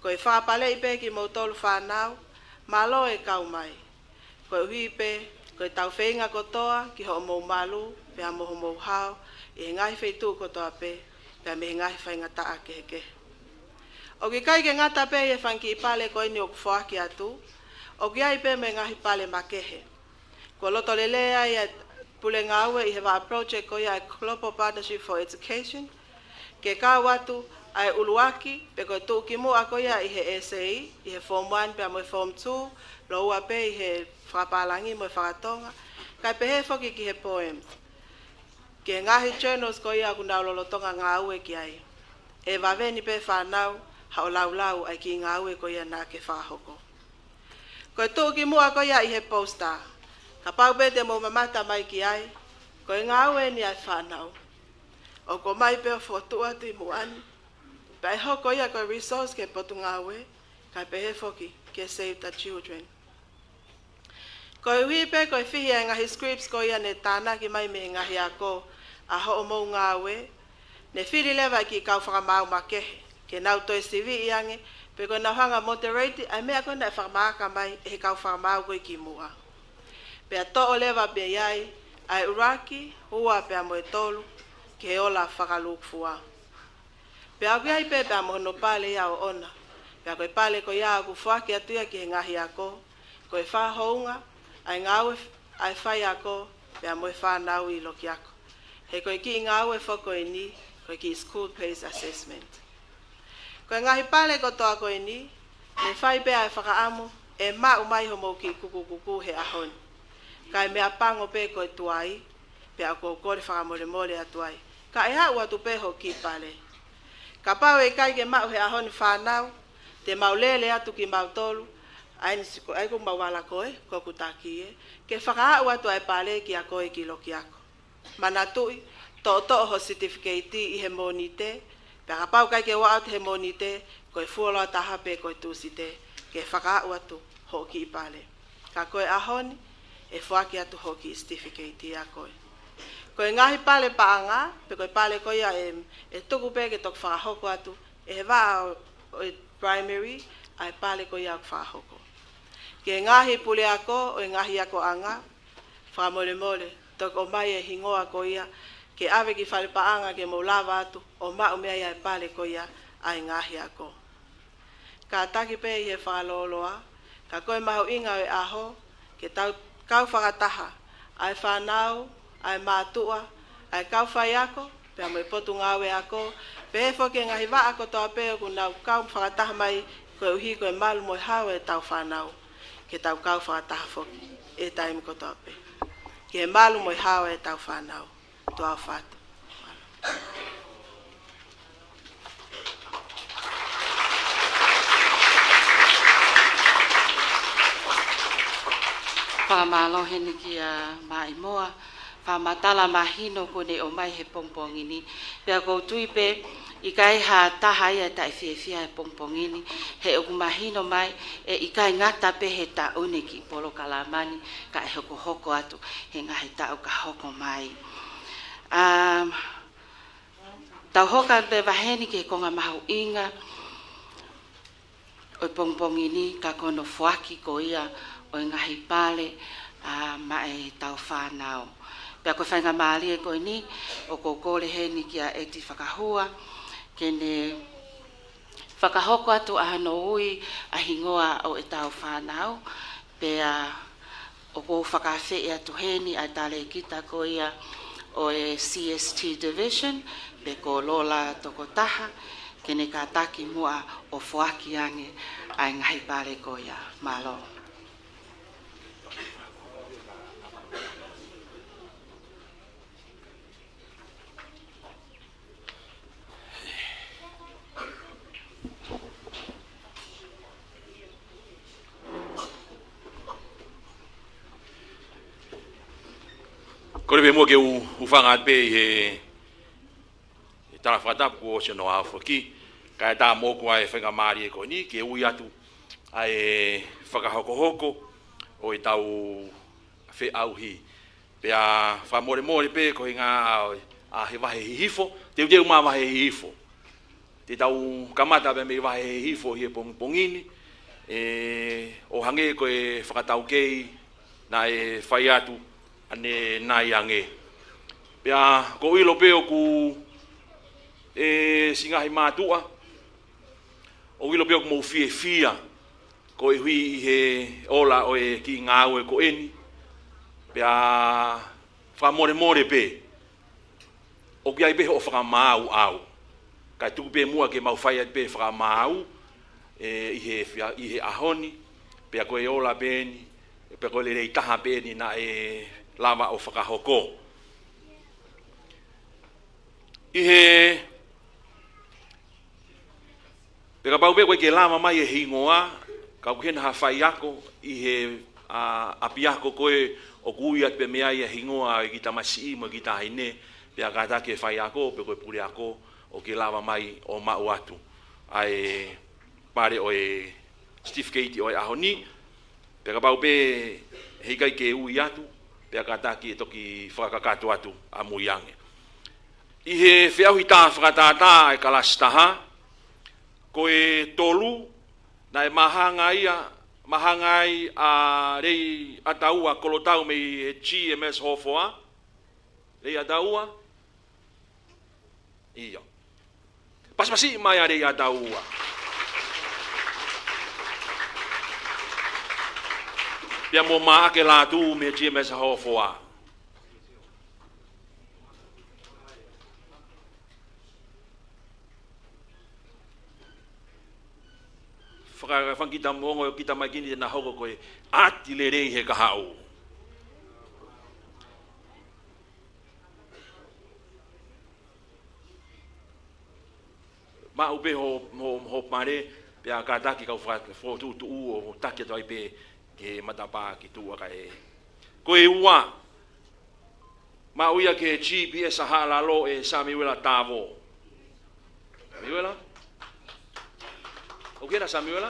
Ko e fakapaleʻi pē kimoutolu fānau, mālō e kau mai. Koeʻuhi pē, ko ʻetau feinga kotoa ki hoʻomou malu, pea mo homou hao, ʻi he ngaahi feituʻu kotoa pē, pea mei he ngaahi faingataʻa kehekehe. ʻOku ʻikai ke ngata pē ʻi he fanga kiʻi pale ko eni ʻoku foaki atu, ʻoku ʻi ai pē mo e ngaahi pale makehe. Kuo loto lelei ai ʻa e pule ngāue ʻi he vaʻa project ko ia ʻa e Global Partnership for Education, ke kau atu ʻa e ʻuluaki, pe ko e tuʻukimuʻa ko ia ʻi he essay, ʻi he Form One pea mo e Form Two, lōua pē ʻi he fakapālangi mo e fakatonga, kae pehē foki ki he poems. Ki he ngaahi journals ko ia ʻoku nau lolotonga ngāue ki ai. ʻE vave ni pē fānau, haʻo laulau ʻa e kiʻi ngāue ko ia naʻá ke fakahoko. Ko e tuʻukimuʻa ko ia ʻi he poster. Kapau pē te mou mamata mai ki ai, ko e ngāue eni ʻa e fānau. ʻOku ʻomai pē ʻo fokotuʻu atu ʻi muʻa ni. Pea ʻe hoko ia ko e resource ki he potungāue, kae pehē foki ki he Save the Children. Koeʻuhi pē ko e fihi ʻa e ngaahi scripts ko ia ne tānaki mai mei he ngaahi ako ʻa hoʻomou ngāue, ne fili leva ʻa e kiʻi kau fakamaau makehe ke nau toe siviʻi ange, pe ko ʻenau hanga ʻo moderate ʻa e meʻa ko ē naʻe fakamaaka mai ʻe he kau fakamaau ko ē kimuʻa. Pea toʻo leva mei ai ʻa e ʻuluaki, ua pea mo e tolu, ki he ola fakalūkufua. Pea ʻoku ʻi ai pē pea mo hono pale ia ʻoʻona. Pea ko e pale ko ia ʻoku foaki atu ia ki he ngaahi ako, ko e fakahounga ʻa e ngāue f-, ʻa e faiako, pea mo e fānau ʻi lokiako. He ko e kiʻi ngāue foki ko eni, ko e kiʻi school-based assessment. Ko e ngaahi pale kotoa ko eni, ne fai pē ʻa e fakaʻamu ʻe maʻu mai homou kiʻi kukukuku he ʻaho ni. Kae meʻapango pē ko e tuai, pea ʻoku ou kole fakamolemole atu ai. Ka ʻe aʻu atu pē hoʻo kiʻi pale. Kapau ʻe ʻikai ke maʻu he ʻaho ni fānau, te mau lele atu kimautolu, ʻa eni siko, ʻa ia ko mau ala ko ē, ko ʻeku taki ē, ke fakaaʻu atu ʻa e pale kiate koe ki lokiako. Manatuʻi, toʻotoʻo ho certificate ʻi he Mōnite, pea kapau ʻikai ke ʻoatu he Mōnite, ko e fuoloa taha pē ko e Tūsite, ke fakaaʻu atu hoʻo kiʻi pale. Ka ko e ʻaho ni, ʻe foaki atu hoʻo kiʻi certificate ʻa koe. Ko e ngaahi pale paʻanga, pe ko e pale ko ia ʻe, ʻe tuku pē ke toki fakahoko atu, ʻe he vaʻa ʻo, ʻo e primary, ʻa e pale ko ia ʻoku fakahoko. Ki he ngaahi puleako, ʻo e ngaahi akoʻanga, fakamolemole, toki ʻomai e hingoa ko ia, ke ʻave ki fale paʻanga ke mou lava atu, ʻo maʻu mei ai ʻa e pale ko ia, ʻa e ngaahi ako. Kātaki pē ʻi he fakalōloa, ka ko e mahuʻinga ʻo e ʻaho, ke tau kau fakataha, ʻa e fānau, ʻa e mātuʻa, ʻa e kau faiako, pea mo e potungāue ako, pehē foki ki he ngaahi vaʻa kotoa pē ʻoku nau kau fakataha mai koeʻuhi ko e malu mo e hao ʻetau fānau, ke tau kau fakataha foki ʻi he taimi kotoa pē. Ki he malu mo e hao ʻetau fānau. Tuʻa ʻofa atu. Fakamālō heni kia Maʻimoa. fakamatala mahino kuo ne ʻomai he pongipongi ni. Pea ʻoku ou tui pē ʻikai ha taha ia ʻe taʻefiefia he pongipongi ni, he ʻoku mahino mai ʻe ʻikai ngata pē he taʻu ni e kiʻi polokalama ni, ka ʻe hokohoko atu he ngaahi taʻu ka hoko mai. Um, tau hoko atu pē vahe ni ki he konga mahuʻinga ʻo e pongipongi ni, ka ko hono foaki ko ia ʻo e ngaahi pale, ā, maʻa ʻetau fānau. Pea ko e faingamālie ko eni, ʻoku ou kole heni kia ʻEti Fakahua, ke ne fakahoko atu ʻa hono ui ʻa e hingoa ʻo ʻetau fānau, pea ʻoku ou fakaafeʻi atu heni ʻa e talēkita ko ia ʻo e C S T Division, pe ko Lola Tokotaha, ke ne kātaki muʻa ʻo foaki ange ʻa e ngaahi pale ko ia. Mālō. Kole pē muʻa ke u, u hūfanga atu pē ʻi he, he tala fakatapu kuo ʻosi hono aofaki, kae ʻatā moʻoku ʻa e faingamālie ko eni ke ui atu ʻa e fakahokohoko ʻo ʻetau feʻauhi. Pea fakamolemole pē ko e ʻuhinga ʻa, ʻa e vahe hihifo, teuteu mai vahe hihifo. Te tau kamata pē mei vahe hihifo ʻi he pongipongi ni, ē, ʻo hangē ko e fakataukei naʻe fai atu ʻanenai ange. Pea ʻoku ou ʻilo pē ʻoku, ē, siʻi ngaahi mātuʻa, ʻoku ou ʻilo pē ʻoku mou fiefia koeʻuhi ʻi he ola ʻo e kiʻi ngāue ko eni. Pea fakamolemole pē, ʻoku ʻi ai pē hoʻo fakamaau ʻau. Kae tuku pē muʻa ke mau fai atu pē fakamaau, ē, ʻi he fia-, ʻi he ʻaho ni, pea ko e ola pē eni, pea ko e lelei taha pē eni naʻe lava ʻo fakahoko. ʻI he Pea kapau pē ʻoku ʻikai ke lava mai e hingoa, ka ʻoku ʻi hena ha faiako ʻi he, ā, ʻapiako ko ē ʻoku ui atu pē mei ai e hingoa ʻo e kiʻi tamasiʻi mo e kiʻi taʻahine, pea kātaki e faiako, pe ko e puleako, ʻoku ke lava mai ʻo maʻu atu ʻa e pale ʻo e certificate ʻo e ʻaho ni, pea kapau pē heʻikai ke ui atu, pea kātaki ʻe toki fakakakato atu ʻamui ange. ʻI he feʻauhi tā fakatātā ʻa e kalasi taha, ko e tolu, naʻe māhanga ia, māhanga ai ʻa Lei ʻAtaua Kolotau mei he G M S Hofoa. Lei ʻAtaua? ʻIo. Pasipasi mai ʻa Lei ʻAtaua. Pea mo Maʻake Lātū mei he G M S Hofoa. Faka-, fanga kiʻi tamaiki, ongo kiʻi tamaiki ni te na hoko ko e ʻati lelei he kahaʻu. Maʻu pē hoʻo, hoʻo, hoʻo pale, pea kātaki kau faka-, fokotuʻutuʻu ʻo taki atu ai pē ki he matapā ki tuʻa kae. Ko e ua, maʻu ia ki he G P S ʻa Haʻalalo ʻe Samiuela Tavo. Samiuela? ʻOku ʻi hena Samiuela?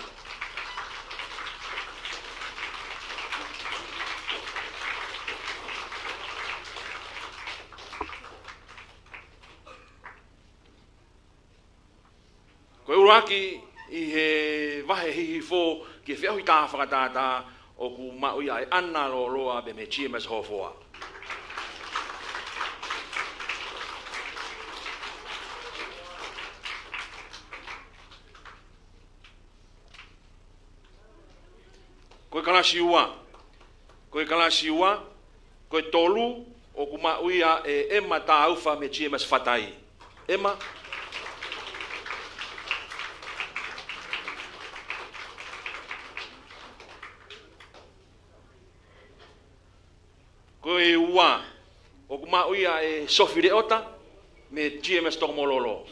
Ko e ʻuluaki ʻi he vahe hihifo ki he feʻauhi tā fakatātā ʻoku maʻu ia ʻe ʻAna Loloa pē mei he G M S Hofoa. Ko e kalasi ua. Ko e kalasi ua. Ko e tolu, ʻoku maʻu ia ʻe ʻEma Taufa mei he G M S Fatai. ʻEma. Ko e ua, ʻoku maʻu ia ʻe Sofi Leota mei he G M S Tokomololo.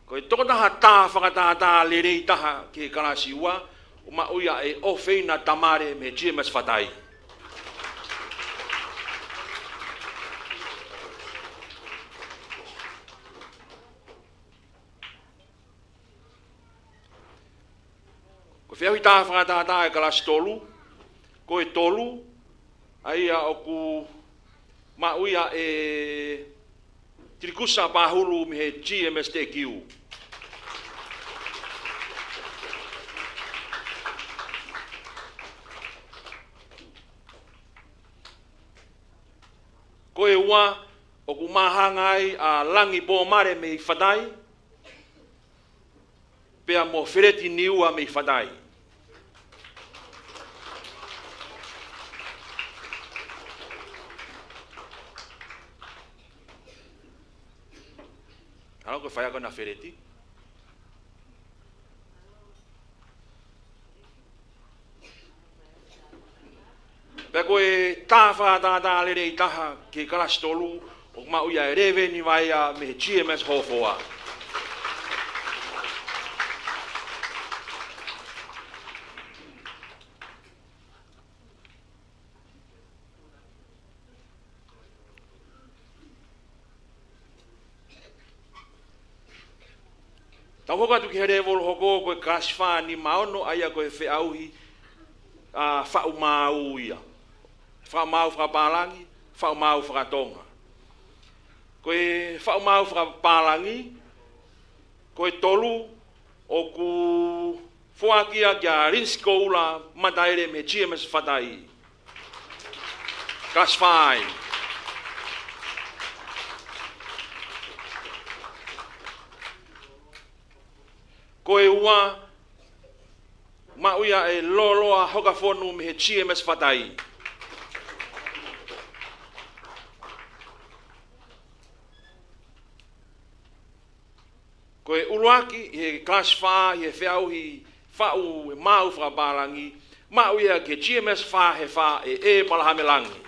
Ko Tokotaha tā fakatātā lelei taha ki he kalasi ua, ʻoku maʻu ia ʻe ʻOfeina Tamale mei he G M S Fatai. Ko e feʻauhi tā fakatātā ʻa e kalasi tolu, ko e tolu, ʻa ia ʻoku maʻu ia ʻe Tilikusa Pahulu mei he G M S T Q. Ko e ua, ʻoku māhanga ai ʻa Langi Pōmale mei Fatai, pea mo Feleti Niua mei Fatai. Alo ko e faiako na Feleti. Pea ko e tā fakatātā lelei taha ki he kalasi tolu, ʻoku maʻu ia ʻe Leveni Vaea mei he G M S Hofoa. Tau hoko atu ki he lēvolo hoko, ko e kalasi fā nima ono, ʻa ia ko e feʻauhi, ʻa, faʻu maau ia. Faʻu maau fakapālangi, faʻu maau fakatonga. Ko e faʻu maau fakapālangi, ko e tolu, ʻoku foaki ia kia Linsi Koula Mataele mei he G M S Fatai. Kalasi fā. Ko e ua, maʻu ia ʻe Loloa Hokafonu mei he G M S Fatai. Ko e ʻuluaki ʻi he kalasi fā ʻi he feʻauhi faʻu maau fakapālangi, maʻu ia ki he G M S Fā he Fā ʻe ʻEpalahame Langi.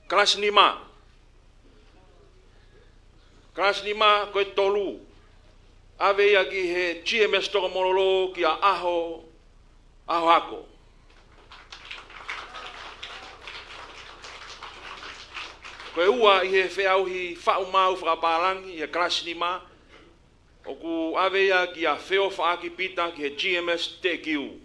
Kalasi nima. Kalasi nima ko e tolu. ʻAve ia ki he G M S Tokomololo kia ʻAho, ʻAho Ako. Ko e ua ʻi he feʻauhi faʻu maau fakapālangi ʻi he kalasi nima, ʻoku ʻave ia kia Feofaʻaki Pita ki he G M S T Q.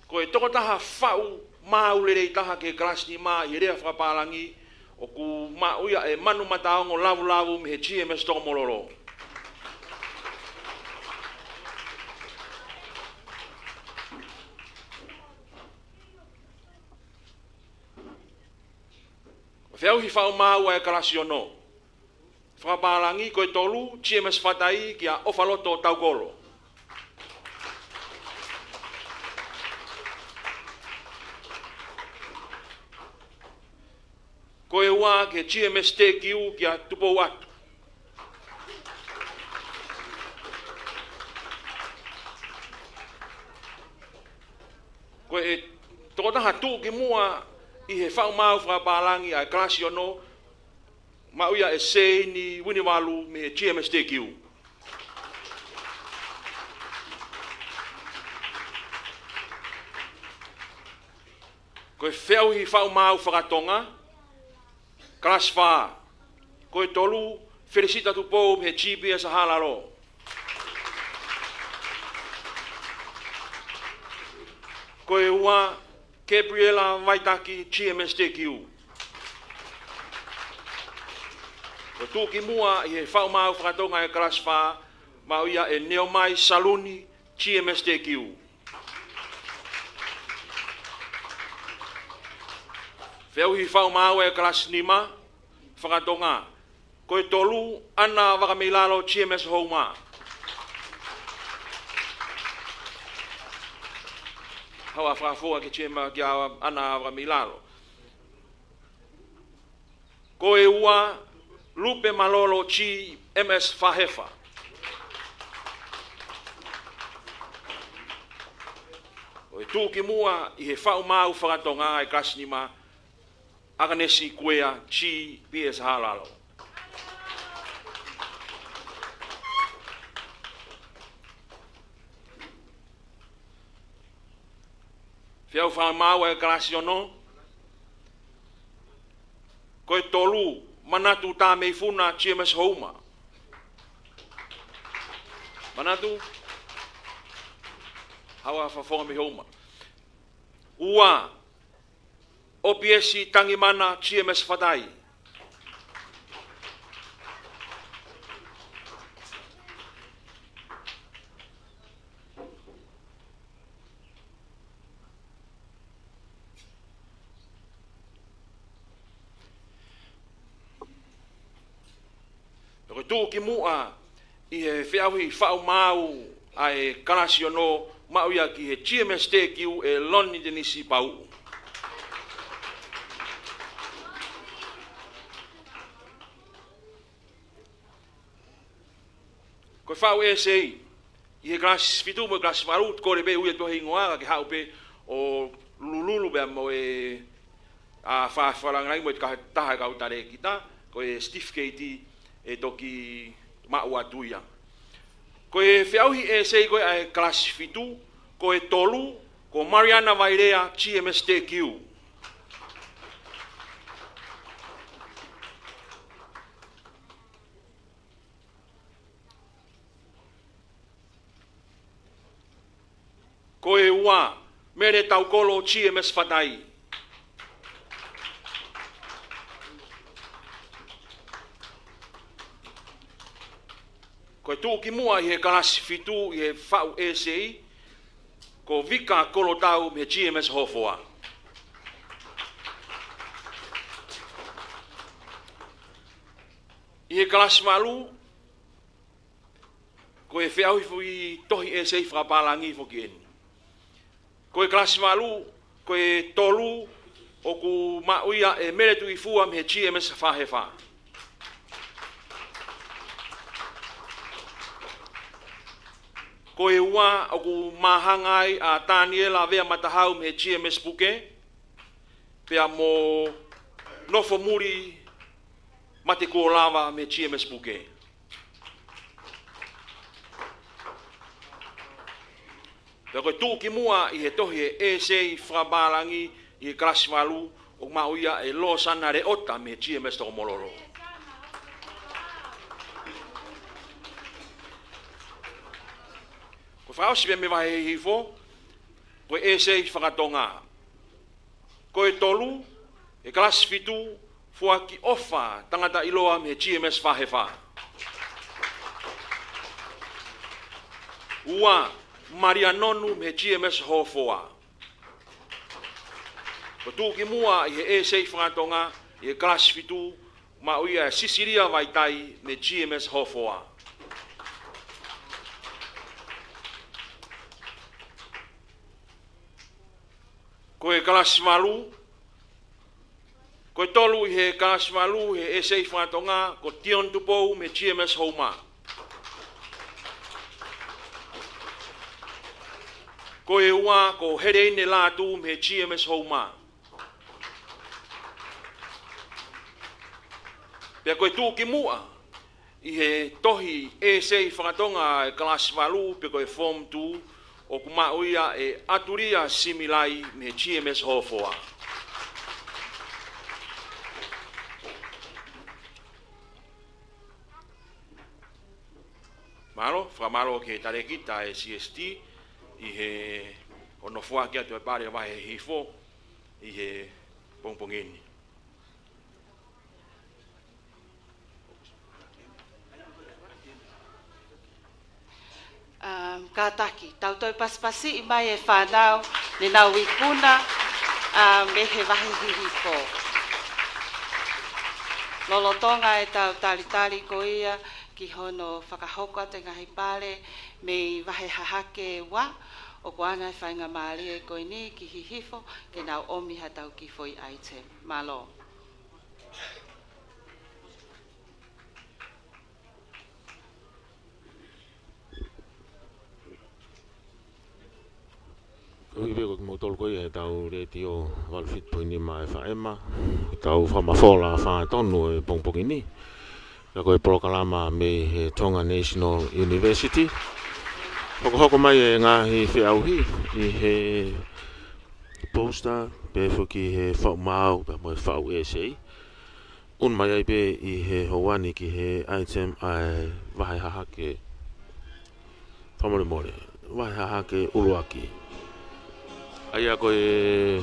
Ko e tokotaha faʻu maau lelei taha ki he kalasi nima ʻi he lea fakapālangi, ʻoku maʻu ia ʻe Manu Mataongo Lavulavu mei he G M S Tokomololo. Feʻauhi faʻu maau ʻa e kalasi ono. Fakapālangi ko e tolu, G M S Fatai kia ʻOfaloto Taukolo. Ko e ua ki he G M S T Q kia Tupouatu. Ko e tokotaha tuʻukimuʻa ʻi he faʻu maau fakapālangi ʻa e kalasi ono, maʻu ia ʻe Seini Vunivalu mei he G M S T Q. Ko e feʻauhi faʻu maau fakatonga, kalasi fā. Ko e tolu, Felisita Tupou mei he G P S Halalo. Ko e ua, Gabriela Vaitaki, G M S T Q. Ko e tuʻukimuʻa ʻi he faʻu maau fakatonga ʻa e kalasi fā, maʻu ia ʻe Neomai Saluni, G M S T Q. Feʻauhi faʻu maau ʻa e kalasi nima, fakatonga. Ko e tolu, ʻAna Vakameilalo, G M S Houma. Haʻu ʻo fakafou ʻa e G M kia ʻAna Vakameilalo. Ko e ua, Lupe Malolo, G M S Fahefa. Ko e tuʻukimuʻa ʻi he faʻu maau fakatonga ʻa e kalasi nima, ʻAkanesi Kuea, G P S Halalo. Feʻauhi faʻu maau ʻa e kalasi ono, ko e tolu, Manatu Tameifuna, G M S Houma. Manatu, haʻu ʻo fakafofonga mei Houma. Ua, ʻOpiesi Tangimana, G M S Fatai. Ko e tuʻukimuʻa ʻi he feʻauhi faʻu maau ʻa e kalasi ono, maʻu ia ki he G M S T Q, ʻe Loni Denisi Pauʻu. Ko e faʻu ʻēsei ʻi he kalasi fitu mo e kalasi valu, kole pē ui atu e hingoa, ka ke haʻu pē ʻo lulululu pea mo e, ʻa, fa-, fakalāngilangi mo e taha, taha e kau talēkita, ko e certificate ʻe toki maʻu atu ia. Ko e feʻauhi ʻēsei ko ē ʻa e kalasi fitu, ko e tolu, ko Mariana Vailea, G M S T Q. Ko e ua, Mele Taukolo, G M S Fatai. Ko e tuʻukimuʻa ʻi he kalasi fitu ʻi he faʻu ʻēsei, ko Vika Kolotau mei he G M S Hofoa. ʻI he kalasi valu, ko e feʻauhi foʻi tohi ʻēsei fakapālangi foki eni. Ko e kalasi valu, ko e tolu, ʻoku maʻu ia ʻe Mele Tuʻifua mei he G M S Fahefa. Ko e ua, ʻoku māhanga ai ʻa Taniela Vea Matahau mei he G M S Puke, pea mo Nofomuli Matekuolava mei he G M S Puke. Pea ko e tuʻukimuʻa ʻi he tohi ʻēsei fakapālangi ʻi he kalasi valu, ʻoku maʻu ia ʻe Losana Leota mei he G M S Tokomololo. Ko e fakaʻosi pē mei he vahe hihifo, ko e ʻēsei fakatonga. Ko e tolu, ʻi he kalasi fitu, Fuaki ʻOfa Tangataʻiloa mei he G M S Fahefa. Ua, Malia Nonu mei he G M S Hofoa. Ko e tuʻukimuʻa ʻi he ʻēsei fakatonga ʻi he kalasi fitu, maʻu ia ʻe Sisilia Vaitai mei he G M S Hofoa. Ko e kalasi valu, ko e tolu ʻi he kalasi valu he ʻēsei fakatonga, ko Tion Tupou mei he G M S Houma. Ko e ua, ko Heleine Lātū mei he G M S Houma. Pea ko e tuʻukimuʻa ʻi he tohi ʻēsei fakatonga ʻa e kalasi valu pe ko e form two, ʻoku maʻu ia ʻe ʻAtulia Similai mei he G M S Hofoa. Mālō, fakamālō ki he talēkita ʻa e C S T ʻi he hono foaki atu e pale vahe hihifo ʻi he pongipongi ni. Um, kātaki, tau toe pasipasiʻi mai e fānau ne nau ikuna, um, mei he vahe hihifo. Lolotonga ʻetau talitali ko ia ki hono fakahoko atu e ngaahi pale mei vahe hahake ua, ʻoku ʻoange e faingamālie ko eni ki hihifo ke nau ʻomi haʻatau kiʻi foʻi item. Mālō. Feʻauhi pē ko kimoutolu ko ia ʻetau Letiō valu fitu poini nima F M, ʻetau fakamafola fanga tonu ʻo e pongipongi ni. Ka ko e polokalama mei he Tonga National University. Hokohoko mai e ngaahi feʻauhi ʻi he poster, pea foki he faʻu maau, pea mo e faʻu essay. ʻUnu mai ai pē ʻi he houa ni ki he item ʻa e vahe hahake. Fakamolemole, vahe hahake ʻuluaki. ʻA ia ko e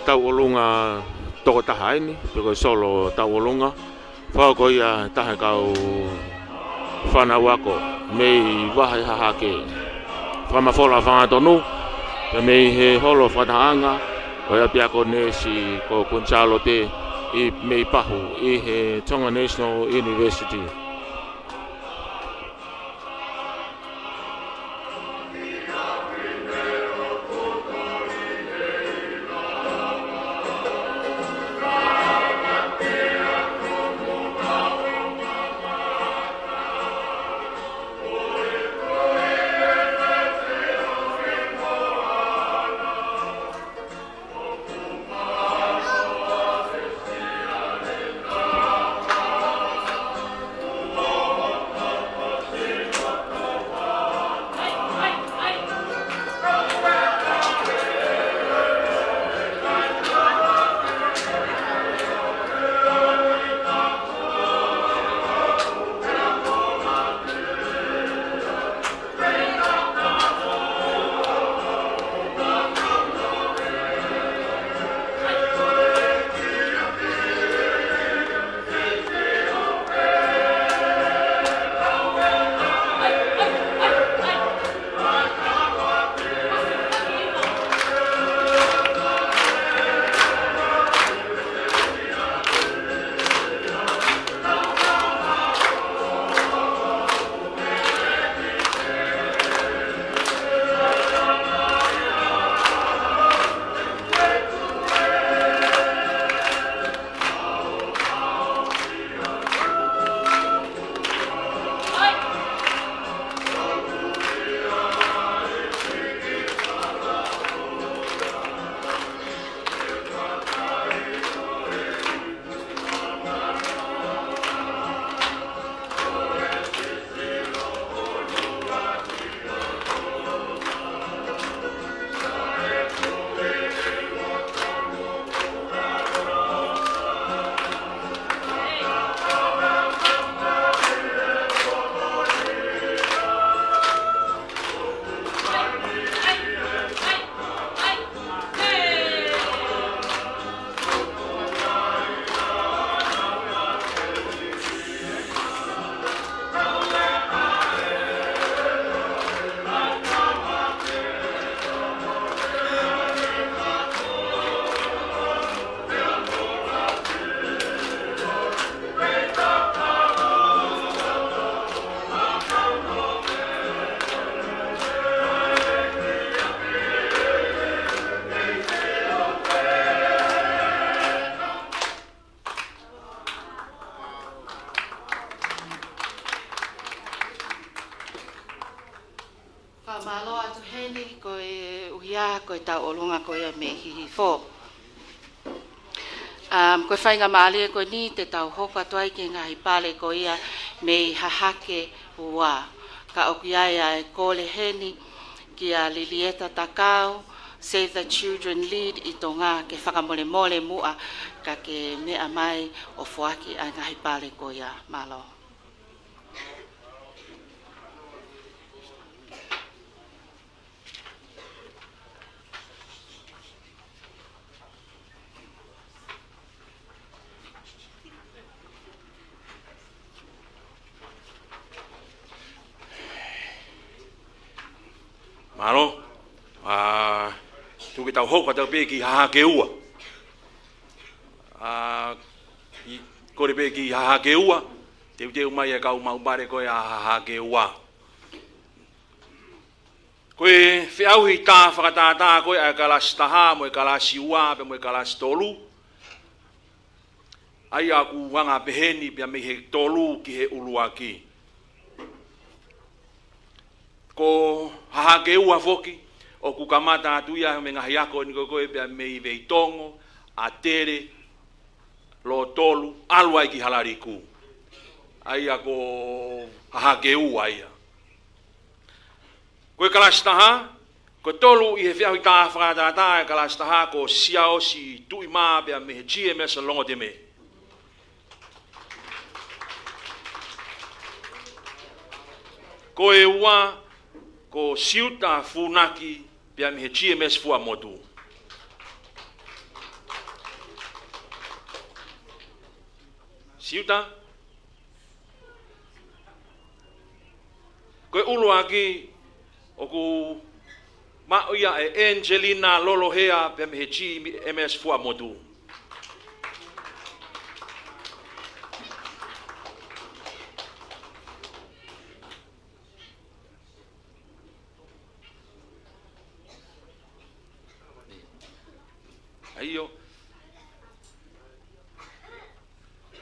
tauʻolunga tokotaha ʻeni, pe ko e solo tauʻolunga. Fakahoko ia ʻe he taha e kau fānau ako mei vahe hahake. Fakamafola fanga tonu, pea mei he holo fakatahaʻanga ʻo e ʻapiako neesi ko Kuini Sālote ʻi Meipahu ʻi he Tonga National University. Fakamālō atu heni koeʻuhi ko e tauʻolunga ko ia mei Hihifo. Um, ko e faingamālie ko eni te tau hoko atu ai ki he ngaahi pale ko ia mei Hahake Ua. Ka ʻoku ʻi ai ʻa e kole heni kia Lilieta Takau, Save the Children Lead ʻi Tonga, ke fakamolemole muʻa ka ke meʻa mai ʻo foaki ʻa e ngaahi pale ko ia. Mālō. Mālō. ʻA, tuku ke tau hoko atu pē ki Hahake Ua. ʻA, ʻi, kole pē ki Hahake Ua, teuteu mai e kau maʻu pale ko ia ʻa Hahake Ua. Ko e feʻauhi tā fakatātā ko ia ʻa e kalasi taha mo e kalasi ua pea mo e kalasi tolu. ʻA ia ʻoku hanga peheni pea mei he tolu ki he ʻuluaki. Ko Hahake Ua foki, ʻoku kamata atu ia mei he ngaahi ako eni ko ē pea mei Veitongo, ʻAtele, Lotolu, ʻalu ai ki Halaliku. ʻA ia ko Hahake Ua ia. Ko e kalasi taha, ko e tolu ʻi he feʻauhi tā fakatātā ʻa e kalasi taha ko Siaosi Tuʻimā pea mei he G M S Longoteme. Ko e ua, ko Siuta Funaki pea mei he G M S Fuaʻamotu. Siuta. Ko e ʻuluaki ʻoku maʻu ia ʻe Angelina Lolohea pea mei he G M S Fuaʻamotu. ʻA ia ʻoku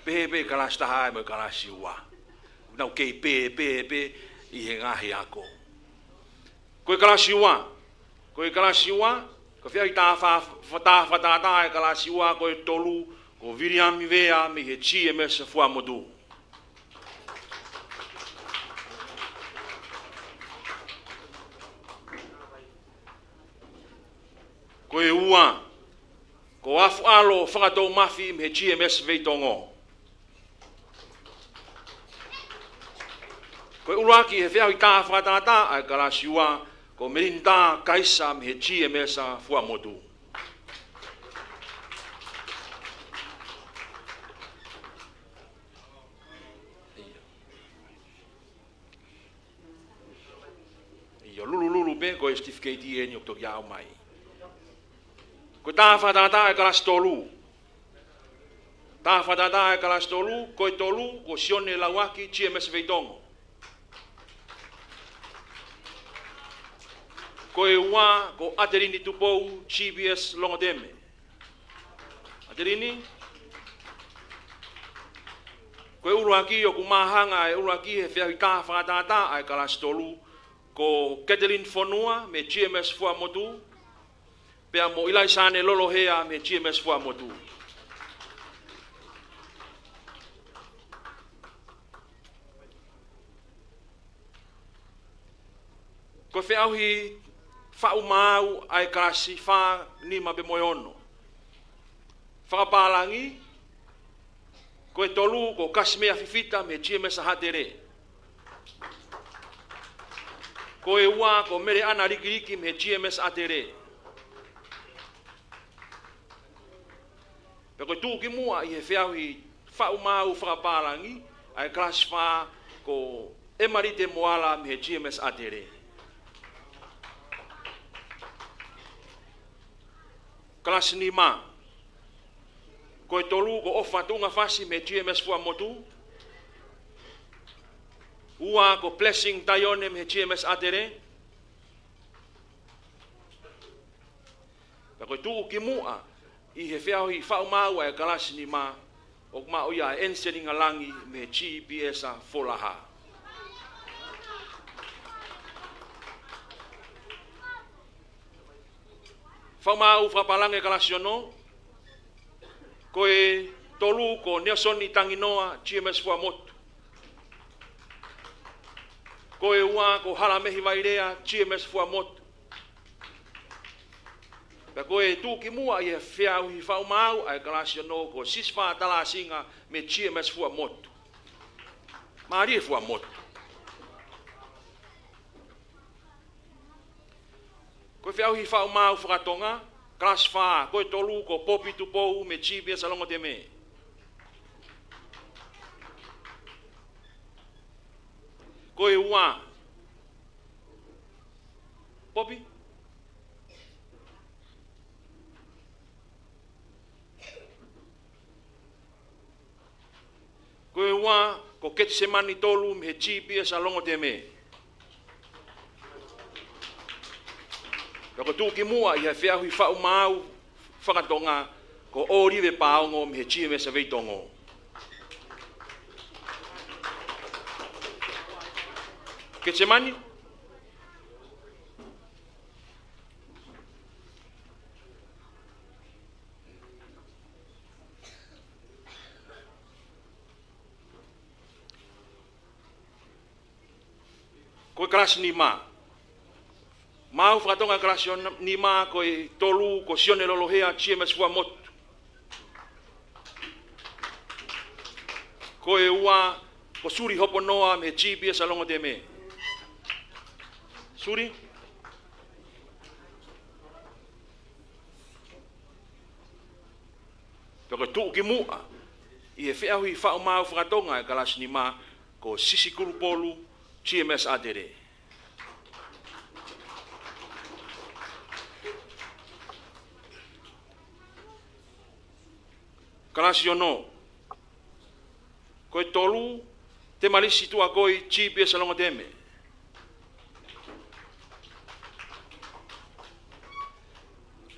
pehē pē kalasi taha mo e kalasi ua. Nau kei pē, pē, pē ʻi he ngaahi ako. Ko e kalasi ua. Ko e kalasi ua. Ko e feʻauhi tā fa-, fa-, tā fakatātā ʻa e kalasi ua, ko e tolu, ko Viliami Vea mei he G M S Fuaʻamotu. Ko e ua, ko Afuʻalo Fakatoumafi mei he G M S Veitongo. Ko e ʻuluaki he feʻauhi tā fakatātā ʻa e kalasi ua, ko Melinda Kaisa mei he G M S Fuaʻamotu. ʻIo, lulululu pē ko e certificate eni ʻoku toki aʻu mai. Ko e tā fakatātā ʻa e kalasi tolu. Tā fakatātā ʻa e kalasi tolu, ko e tolu, ko Sione Lauaki, G M S Veitongo. Ko e ua, ko ʻAtelini Tupou, G P S Longoteme. ʻAtelini. Ko e ʻuluaki ʻoku māhanga ʻa e ʻuluaki he feʻauhi tā fakatātā ʻa e kalasi tolu, ko Kathleen Fonua mei G M S Fuaʻamotu, pea mo ʻIlaisane Lolohea mei G M S Fuaʻamotu. Ko e feʻauhi faʻu maau ʻa e kalasi fā, nima pea mo e ono. Fakapālangi, ko e tolu, ko Kasimea Fifita mei he G M S ʻAtele. Ko e ua, ko Meleʻana Likiliki mei he G M S ʻAtele. Pea ko e tuʻukimuʻa ʻi he feʻauhi faʻu maau fakapālangi ʻa e kalasi fā, ko ʻEmalite Moala mei he G M S ʻAtele. Kalasi nima, ko e tolu, ko ʻOfa Tuʻungafasi mei he G M S Fuaʻamotu. Ua, ko Blessing Taione mei he G M S ʻAtele. Pea ko e tuʻukimuʻa ʻi he feʻauhi faʻu maau ʻa e kalasi nima, ʻoku maʻu ia ʻe ʻEniseli Ngalangi mei he G P S Folaha. Faʻu maau fakapālangi ʻa e kalasi ono, ko e tolu, ko Nelson Tanginoa, G M S Fuaʻamotu. Ko e ua, ko Halamehi Vailea, G M S Fuaʻamotu. Pea ko e tuʻukimuʻa ʻi he feʻauhi faʻu maau ʻa e kalasi ono, ko Sisifā Talasinga mei he G M S Fuaʻamotu. Mālie Fuaʻamotu. Ko e feʻauhi faʻu maau fakatonga, kalasi fā, ko e tolu, ko Popi Tupou mei he G P S Longoteme. Ko e ua, Popi. Ko e ua, ko Ketisemani Tolu mei he G P S Longoteme. Pea ko e tuʻukimuʻa ʻi he feʻauhi faʻu maau fakatonga, ko ʻŌlive Paongo mei he G M S Veitongo. Ketisemani. Kalasi nima. Maau fakatonga kalasi nima, ko e tolu ko Sione Lolohea, G M S Fuaʻamotu. Ko e ua ko Suli Hoponoa mei he G P S ʻa Longoteme. Suli. Pea ko e tuʻukimuʻa ʻi he feʻauhi faʻu maau fakatonga e kalasi nima, ko Sisi Kulupolu, G M S ʻAtele. Kalasi ono. Ko e tolu, Temalisi Tuʻakoi, G P S ʻa Longoteme.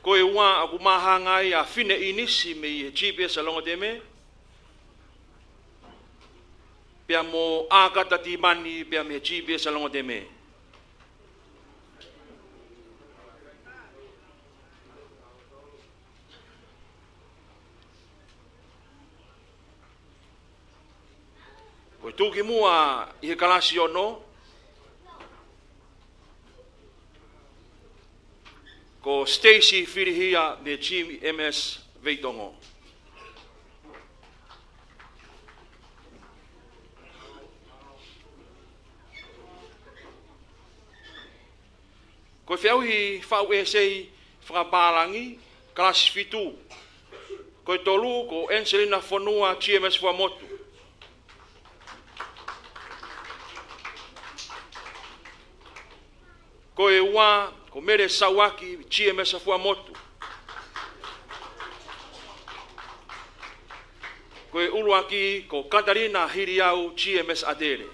Ko e ua ʻoku māhanga ai ʻa Fine ʻInisi mei he G P S ʻa Longoteme, pea mo ʻAkata Timani pea mei he G P S ʻa Longoteme. Ko e tuʻukimuʻa ʻi he kalasi ono, ko Stacy Filihia mei he G M S Veitongo. Ko e feʻauhi faʻu ʻēsei fakapālangi, kalasi fitu. Ko e tolu, ko Angelina Fonua, G M S Fuaʻamotu. Ko e ua, ko Mele Sauaki, G M S ʻa Fuaʻamotu. Ko e ʻuluaki, ko Katalina Hiliau, G M S ʻAtele.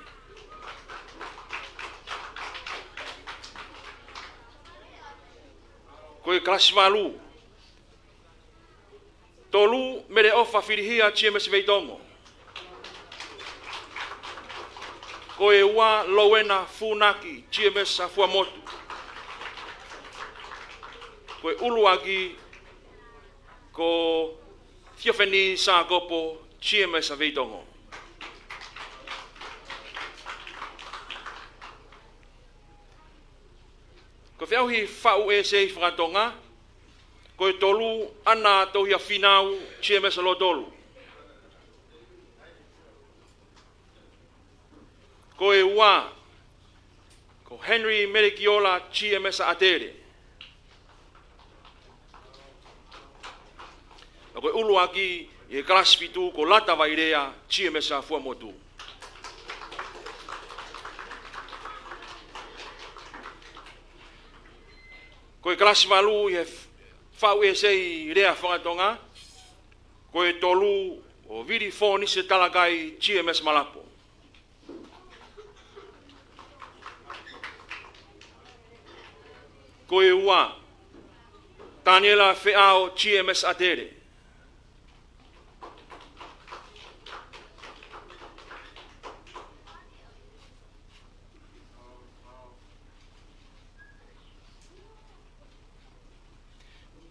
Ko e kalasi valu. Tolu, Mele ʻOfa Filihia, G M S Veitongo. Ko e ua, Lowena Funaki, G M S ʻa Fuaʻamotu. Ko e ʻuluaki, ko Theophany Sakopo, G M S ʻa Veitongo. Ko e feʻauhi faʻu ʻēsei fakatonga, ko e tolu, ʻAna Touhia Finau, G M S ʻa Lotolu. Ko e ua, ko Henry Melekiola, G M S ʻa ʻAtele. Pea ko e ʻuluaki ʻi he kalasi fitu, ko Lata Vailea, G M S ʻa Fuaʻamotu. Ko e kalasi valu ʻi he faʻu ʻēsei lea fakatonga, ko e tolu, ko Vili Fonise Talakai, G M S Malapo. Ko e ua, Taniela Feʻao, G M S ʻAtele.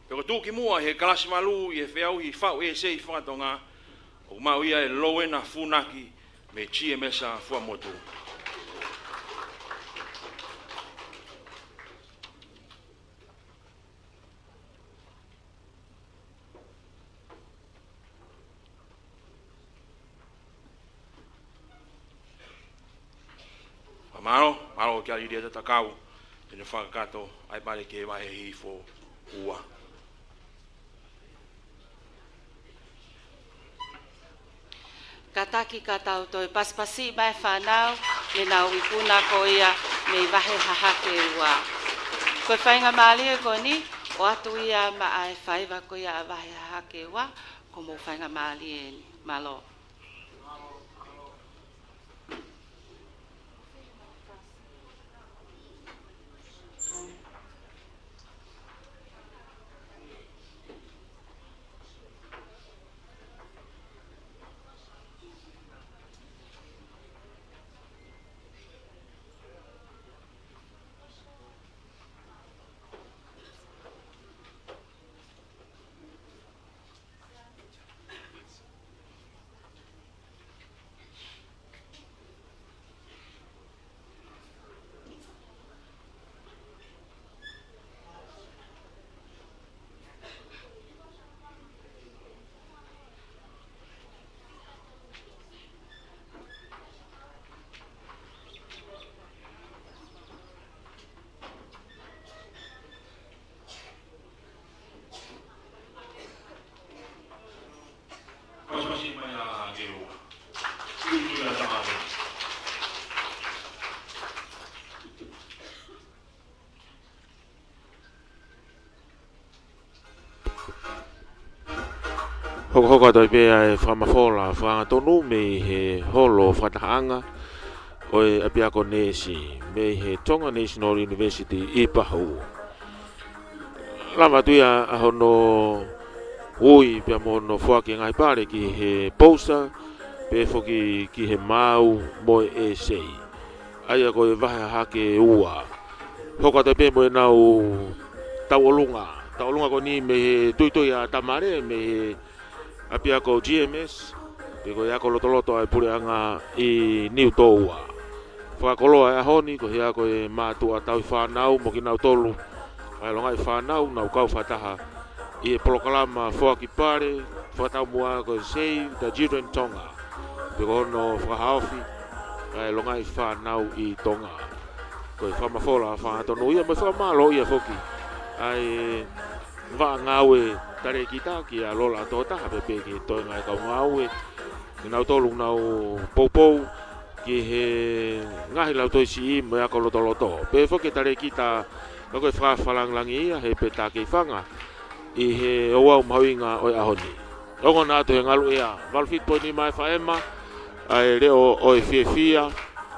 Pea ko e tuʻukimuʻa he kalasi valu ʻi he feʻauhi faʻu ʻēsei fakatonga, ʻoku maʻu ia ʻe Lowena Funaki mei G M S ʻa Fuaʻamotu. Mālō, mālō kia Lilia Tatakau, ʻene fakakakato ʻa e pale ki he vahe hihifo ua. Kātaki ka tau toe pasipasi mai fānau, mei he ikuna ko ia mei he vahe hahake ua. Ko e faingamālie ko eni, ʻoatu ia maʻa e faiva ko ia ʻa e vahe hahake ua, ko hoʻomou faingamālie eni. Mālō. Hokohoko atu ai pē ʻa e fakamafola fakaangatonu mei he holo fakatahaʻanga ʻo e ʻapiako neesi mei he Tonga National University ʻi Pahu. Lava atu ia ʻa hono ui pea mo hono foaki e ngaahi pale ki he pousa, pea foki ki he maau mo e ʻēsei. ʻA ia ko e vahe hahake ua. Hoko atu ai pē mo ʻenau tauʻolunga. Tauʻolunga ko eni mei he Tuʻituʻi ʻa Tamale, mei he ʻapiako G M S, pe ko e ako lotoloto ʻa e puleʻanga ʻi Niutōua. Fakakoloa e ʻaho ni, ko ia ko e mātuʻa tauhi fānau mo kinautolu ʻa e longaʻi fānau, nau kau fakataha ʻi he polokalama foaki pale fakataumuʻa ko e Save the Children Tonga, pe ko hono fakahaofi ʻa e longaʻi fānau ʻi Tonga. Ko e fakamafola fakaangatonu ia mo e fakamālō ia foki ʻa e vaʻa ngāue talēkita kia Lola Tohotaha pea pehē ki he toenga e kau ngāue, kinautolu nau poupou ki he ngaahi lautohi siʻi mo e ako lotoloto. Pehē foki e talēkita, ka ko e fakafakalāngilangi ia he peta kei fanga ʻi he ouau mahuʻinga ʻo e ʻaho ni. Ongona atu he ngalu ʻea, valu fitu poini nima F M, ʻa e leʻo ʻo e fiefia,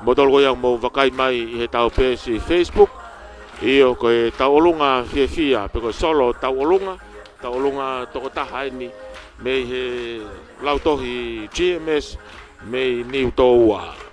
mo tolu ko ia mou vakai mai ʻi he tau peesi Facebook. ʻIo, ko e tauʻolunga fiefia, pe ko e solo tauʻolunga, tauʻolunga tokotaha eni mei he lautohi G M S mei Niutōua.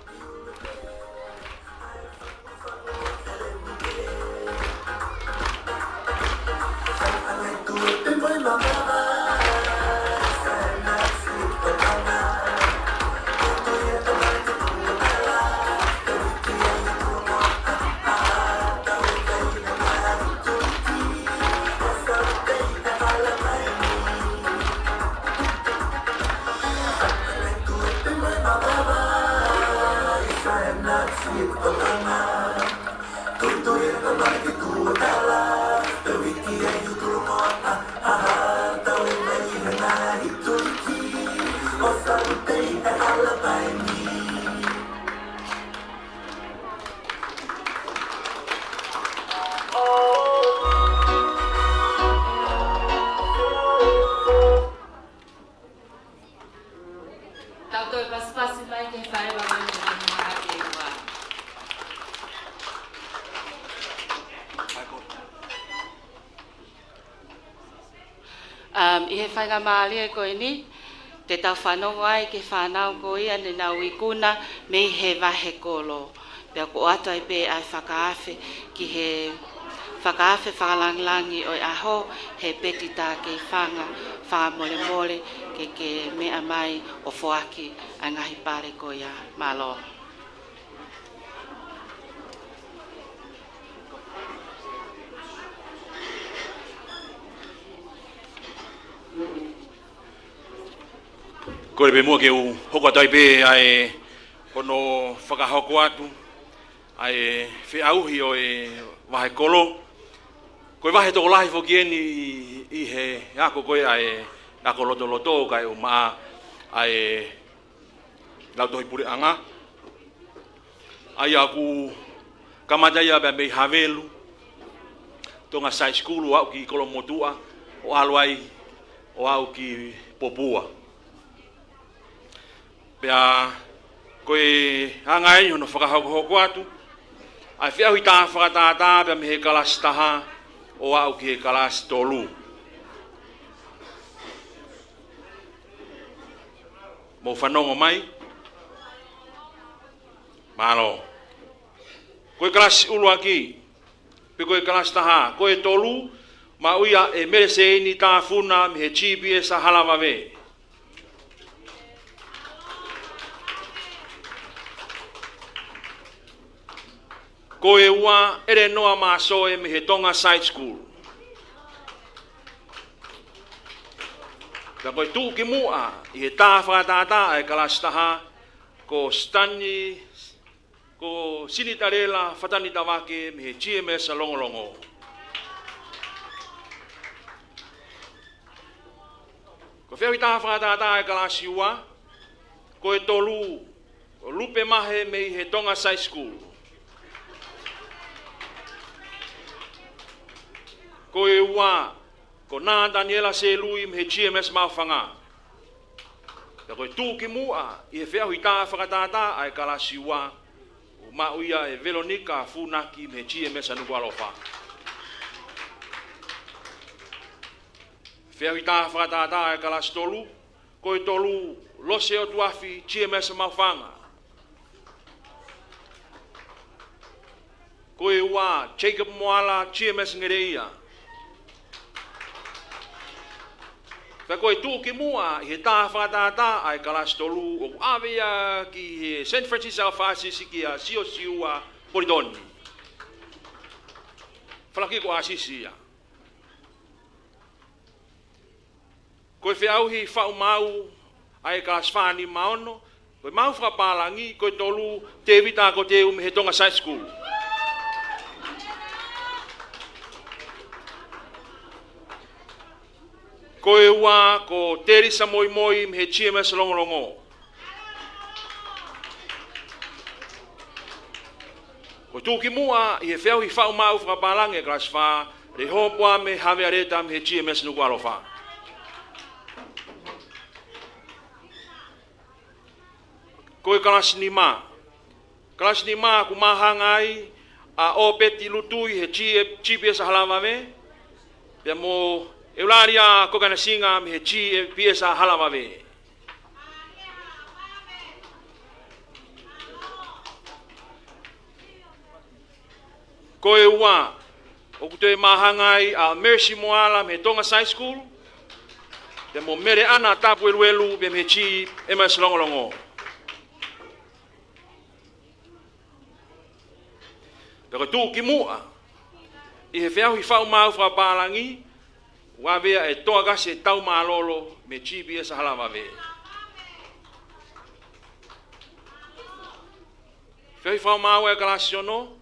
Tau toe pasipasi mai ke fai wa mai ke mua ke ua. Um, ʻi he faingamālie ko eni, te tau fanongo ai ki he fānau ko ia ne nau ikuna mei he vahe kolo. Pea ʻoku ʻoatu ai pē ʻa e fakaafe ki he fakaafe fakalāngilangi ʻo e ʻaho he peti tā kei fanga, fakamolemole ke ke meʻa mai ʻo foaki ʻa e ngaahi pale ko ia. Mālō. Kole pē muʻa ke u hoko atu ai pē ʻa e hono fakahoko atu ʻa e feʻauhi ʻo e vahe kolo. Ko e vahe tokolahi foki eni ʻi, ʻi he ako ko ē ʻa e ako lotoloto kae ʻumaʻā ʻa e lautohi puleʻanga. ʻA ia ʻoku kamata ia pea mei Havelu, Tonga Side School, ʻo aʻu ki Kolomotuʻa, ʻo ʻalu ai ʻo aʻu ki Popua. Pea ko e anga eni hono fakahokohoko atu ʻa e feʻauhi tā fakatātā pea mei he kalasi taha ʻo aʻu ki he kalasi tolu. Mou fanongo mai. Mālō. Ko e kalasi ʻuluaki, pe ko e kalasi taha, ko e tolu, maʻu ia ʻe Meleseini Tāfuna mei he G P S ʻa Halavave. Ko e ua, ʻElenoa Masoe mei he Tonga Side School. Pea ko e tuʻukimuʻa ʻi he tā fakatātā ʻa e kalasi taha, ko Sitani, ko Sinitalela Fatani Tavake mei he G M S ʻa Longolongo. Ko e feʻauhi tā fakatātā ʻa e kalasi ua, ko e tolu, ko Lupe Mahe mei he Tonga Side School. Ko e ua, ko Nataniela Selui mei he G M S Maʻufanga. Pea ko e tuʻukimuʻa ʻi he feʻauhi tā fakatātā ʻa e kalasi ua, ʻoku maʻu ia ʻe Velonika Funaki mei he G M S ʻa Nukuʻalofa. Feʻauhi tā fakatātā ʻa e kalasi tolu, ko e tolu, Lose ʻOtuafi, G M S Maʻufanga. Ko e ua, Jacob Moala, G M S Ngeleʻia. Pea ko e tuʻukimuʻa ʻi he tā fakatātā ʻa e kalasi tolu, ʻoku ʻave ia ki he Saint Francis Alpha Assisi kia Siosiua Politoni. Falakiko ʻAsisi ia. Ko e feʻauhi faʻu maau ʻa e kalasi fā, nima, ono, ko e maau fakapālangi, ko e tolu, Tēvita Akoteu mei he Tonga Side School. Ko e ua, ko Telisa Moimoi mei he G M S Longolongo. Ko e tuʻukimuʻa ʻi he feʻauhi faʻu maau fakapālangi ʻa e kalasi fā, Rehopoame Havealeta mei he G M S Nukuʻalofa. Ko e kalasi nima. Kalasi nima ʻoku māhanga ai ʻa ʻOpeti Lutui he G-, G P S Halavave, pea mo ʻEulalia Kokanasiga mei he G P S Halavave. Ko e ua, ʻoku toe māhanga ai ʻa Mercy Moala mei he Tonga Side School, pea mo Meleʻana Tapueluelu pea mei he G M S Longolongo. Pea ko e tuʻukimuʻa ʻi he feʻauhi faʻu maau fakapālangi, ʻoku ʻave ia ʻe Toakase Taumālolo mei he G P S Halavave. Feʻauhi faʻu maau ʻa e kalasi ono,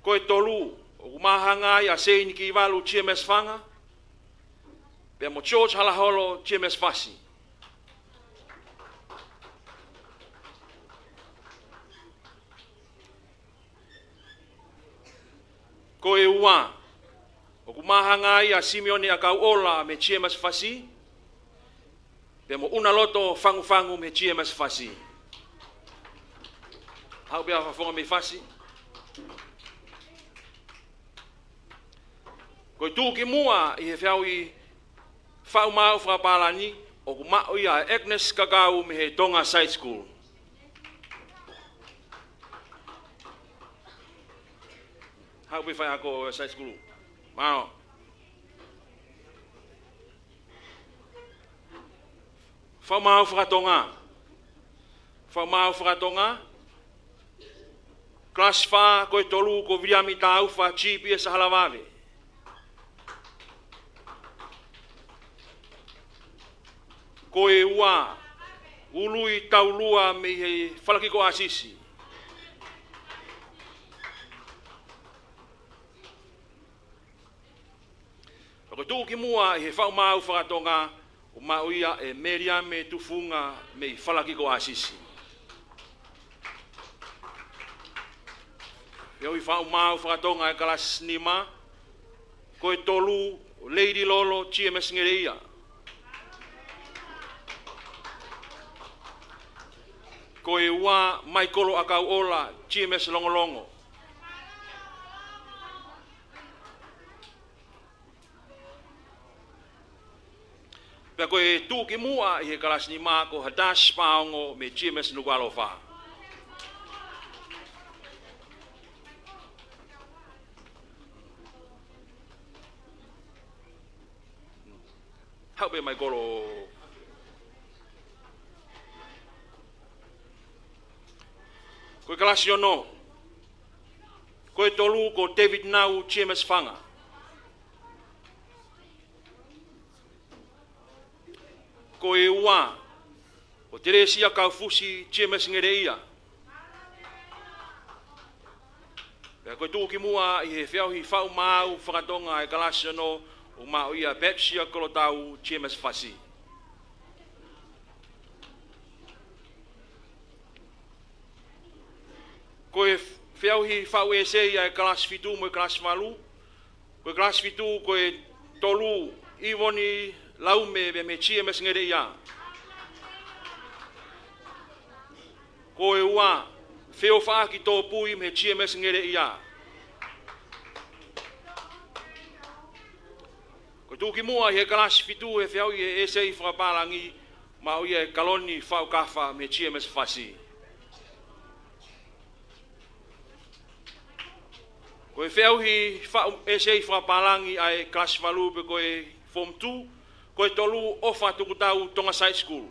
ko e tolu, ʻoku māhanga ai ʻa Seini Kivalu G M S Fanga, pea mo George Halaholo G M S Fasi. Ko e ua, ʻoku māhanga ai ʻa Simione ʻAkauʻola mei he G M S Fasi, pea mo ʻUnaloto Fangufangu mei he G M S Fasi. Haʻu pē ʻa Fafonga mei Fasi. Ko e tuʻukimuʻa ʻi he feʻauhi faʻu maau fakapālangi, ʻoku maʻu ia ʻa Agnes Kakau mei he Tonga Side School. Haʻu pē faiako Side School. Mālō. Faʻu maau fakatonga. Faʻu maau fakatonga. Kalasi fā, ko e tolu, ko Viliami Taufa, G P S Halavave. Ko e ua, Ului Taulua mei he Falakiko ʻAsisi. Pea ko e tuʻukimuʻa ʻi he faʻu maau fakatonga, ʻoku maʻu ia ʻe Meliame Tufunga mei Falakiko ʻAsisi. Feʻauhi faʻu maau fakatonga ʻa e kalasi nima, ko e tolu, Lady Lolo G M S Ngeleʻia. Ko e ua, Maikolo ʻAkauʻola G M S Longolongo. Pea ko e tuʻukimuʻa ʻi he kalasi nima ko Hadash Paongo mei he G M S Nukuʻalofa. Haʻu pē Maikolo. Ko e kalasi ono. Ko e tolu ko David Nau, G M S Fanga. Ko e ua, ko Telesia Kaufusi, G M S Ngeleʻia. Pea ko e tuʻukimuʻa ʻi he feʻauhi faʻu maau fakatonga ʻa e kalasi ono, ʻoku maʻu ia ʻe Pepsia Kolotau, G M S Fasi. Ko e feʻauhi faʻu ʻēsei ʻa e kalasi fitu mo e kalasi valu. Ko e kalasi fitu, ko e tolu, Ivoni Laume mei he G M S Ngeleʻia. Ko e ua, Feofaʻaki Tōpui mei he G M S Ngeleʻia. Ko e tuʻukimuʻa ʻi he kalasi fitu he feʻauhi ʻa e ʻEsei Fakapālangi, maʻu ia ʻe Kaloni Faʻukafa mei he G M S Fasi. Ko e feʻauhi faʻu ʻesei fakapālangi ʻa e kalasi valu pe ko e Form two, ko e tolu, ʻOfa Tukutau Tonga Side School.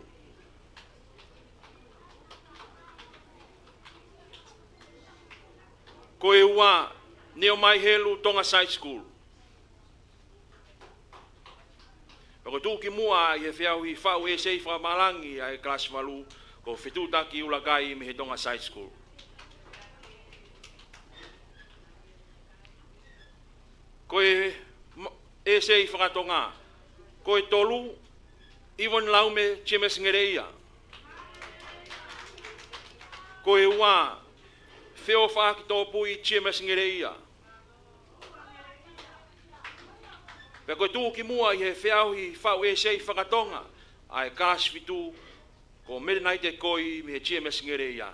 Ko e ua, Neomai Helu Tonga Side School. Pea ko e tuʻukimuʻa ʻi he feʻauhi faʻu ʻesei fakapālangi ʻa e kalasi valu, ko Fetuʻutaki ʻUlakai mei he Tonga Side School. Ko e ma-, ʻesei fakatonga, ko e tolu, ʻIvoni Laume G M S Ngeleʻia. Ko e ua, Feofaʻaki Tōpui G M S Ngeleʻia. Pea ko e tuʻukimuʻa ʻi he feʻauhi faʻu ʻesei fakatonga ʻa e kalasi fitu, ko Melenaite Koi mei he G M S Ngeleʻia.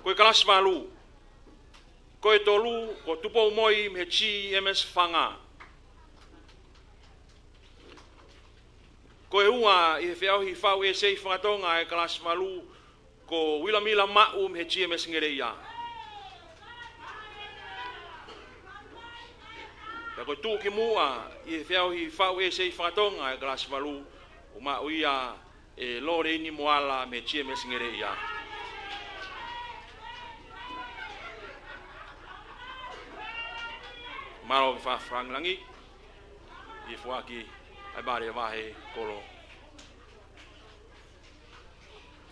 Ko e kalasi valu, ko e tolu, ko Tupou Moi mei he G M S Fanga. Ko e ua ʻi he feʻauhi faʻu ʻesei fakatonga ʻa e kalasi valu, ko Uilamila Maʻu mei he G M S Ngeleʻia. Pea ko e tuʻukimuʻa ʻi he feʻauhi faʻu ʻesei fakatonga ʻa e kalasi valu, ʻoku maʻu ia ʻe Loleini Moala mei he G M S Ngeleʻia. Mālō e fakalāngilangi, ʻi he foaki ʻa e mali ʻa e vahe kolo.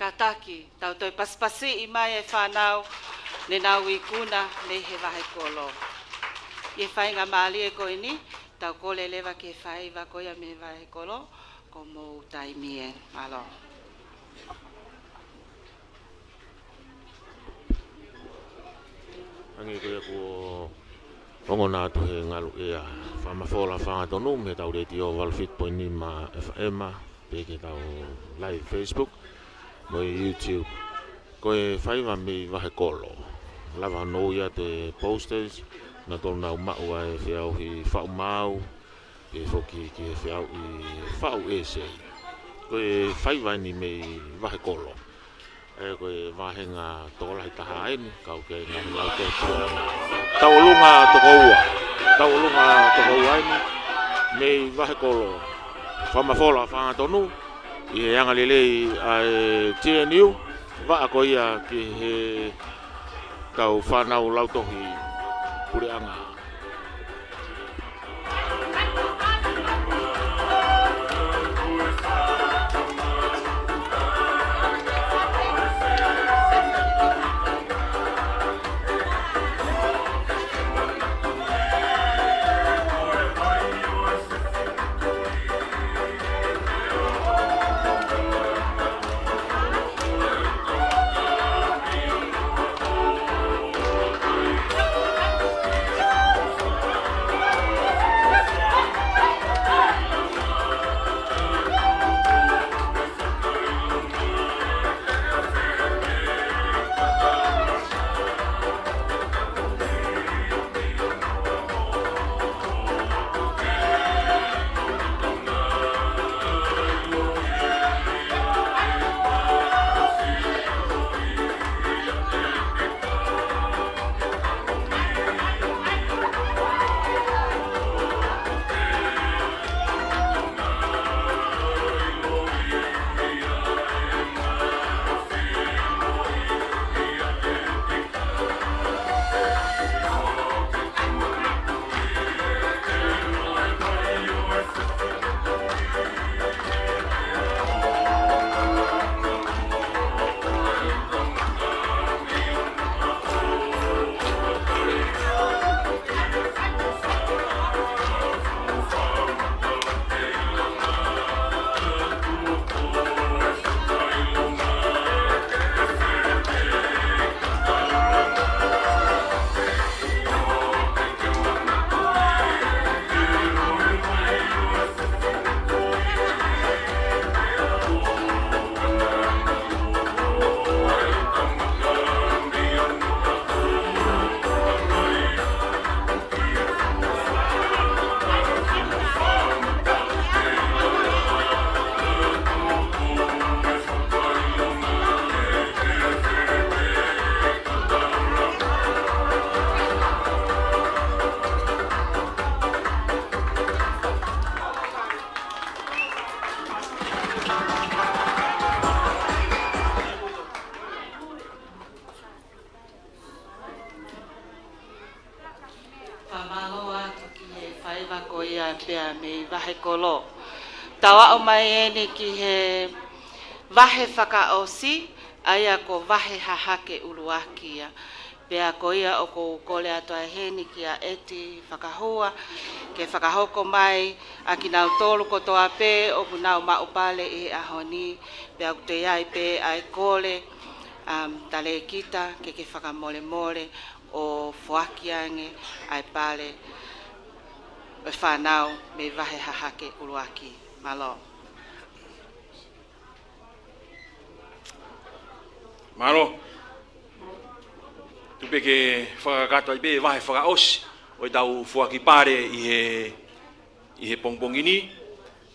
Kātaki, tau toe pasipasiʻi mai e fānau ne nau ikuna mei he vahe kolo. ʻI he faingamālie ko eni, tau kole leva ki he faiva ko ia mei he vahe kolo, ko mou taimi ē. Mālō. Hangē ko ia kuo ongona atu he ngalu ʻea Fakamafola Fakatonu mei he tau letiō valu fitu poini nima F M, pea ki he tau live Facebook mo e YouTube. Ko e faiva mei vahe kolo. Lava hono ui atu e posters, nautolu naʻa nau maʻu ʻa e feʻauhi faʻu maau, pea foki ki he feʻauhi faʻu ʻesei. Ko e faiva eni mei vahe kolo. ʻE, ko e vāhenga tokolahi taha eni, kau ke ngaahi lau ke tua. Tauʻolunga toko ua. Tauʻolunga toko ua eni, mei vahe kolo. Fakamafola Fakatonu, ʻi he anga lelei ʻa e T N U, vaʻa ko ia ki he tau fānau lautohi puleʻanga. ia pea mei Vahekolo. Tau aʻu mai eni ki he vahe fakaʻosi, ʻa ia ko vahe hahake ʻuluaki ia. Pea ko ia ʻoku ou kole atu ai heni kia ʻEti Fakahua, ke fakahoko mai ʻa kinautolu kotoa pē ʻoku nau maʻu pale ʻi he ʻaho ni, pea ʻoku toe ʻi ai pē ʻa e kole, um, talēkita ke ke fakamolemole ʻo foaki ange ʻa e pale ʻo e fānau mei vahe hahake ʻuluaki. Mālō. Mālō. Tuku pē ke fakakakato ai pē vahe fakaʻosi ʻo ʻetau foaki pale ʻi he, ʻi he pongipongi ni.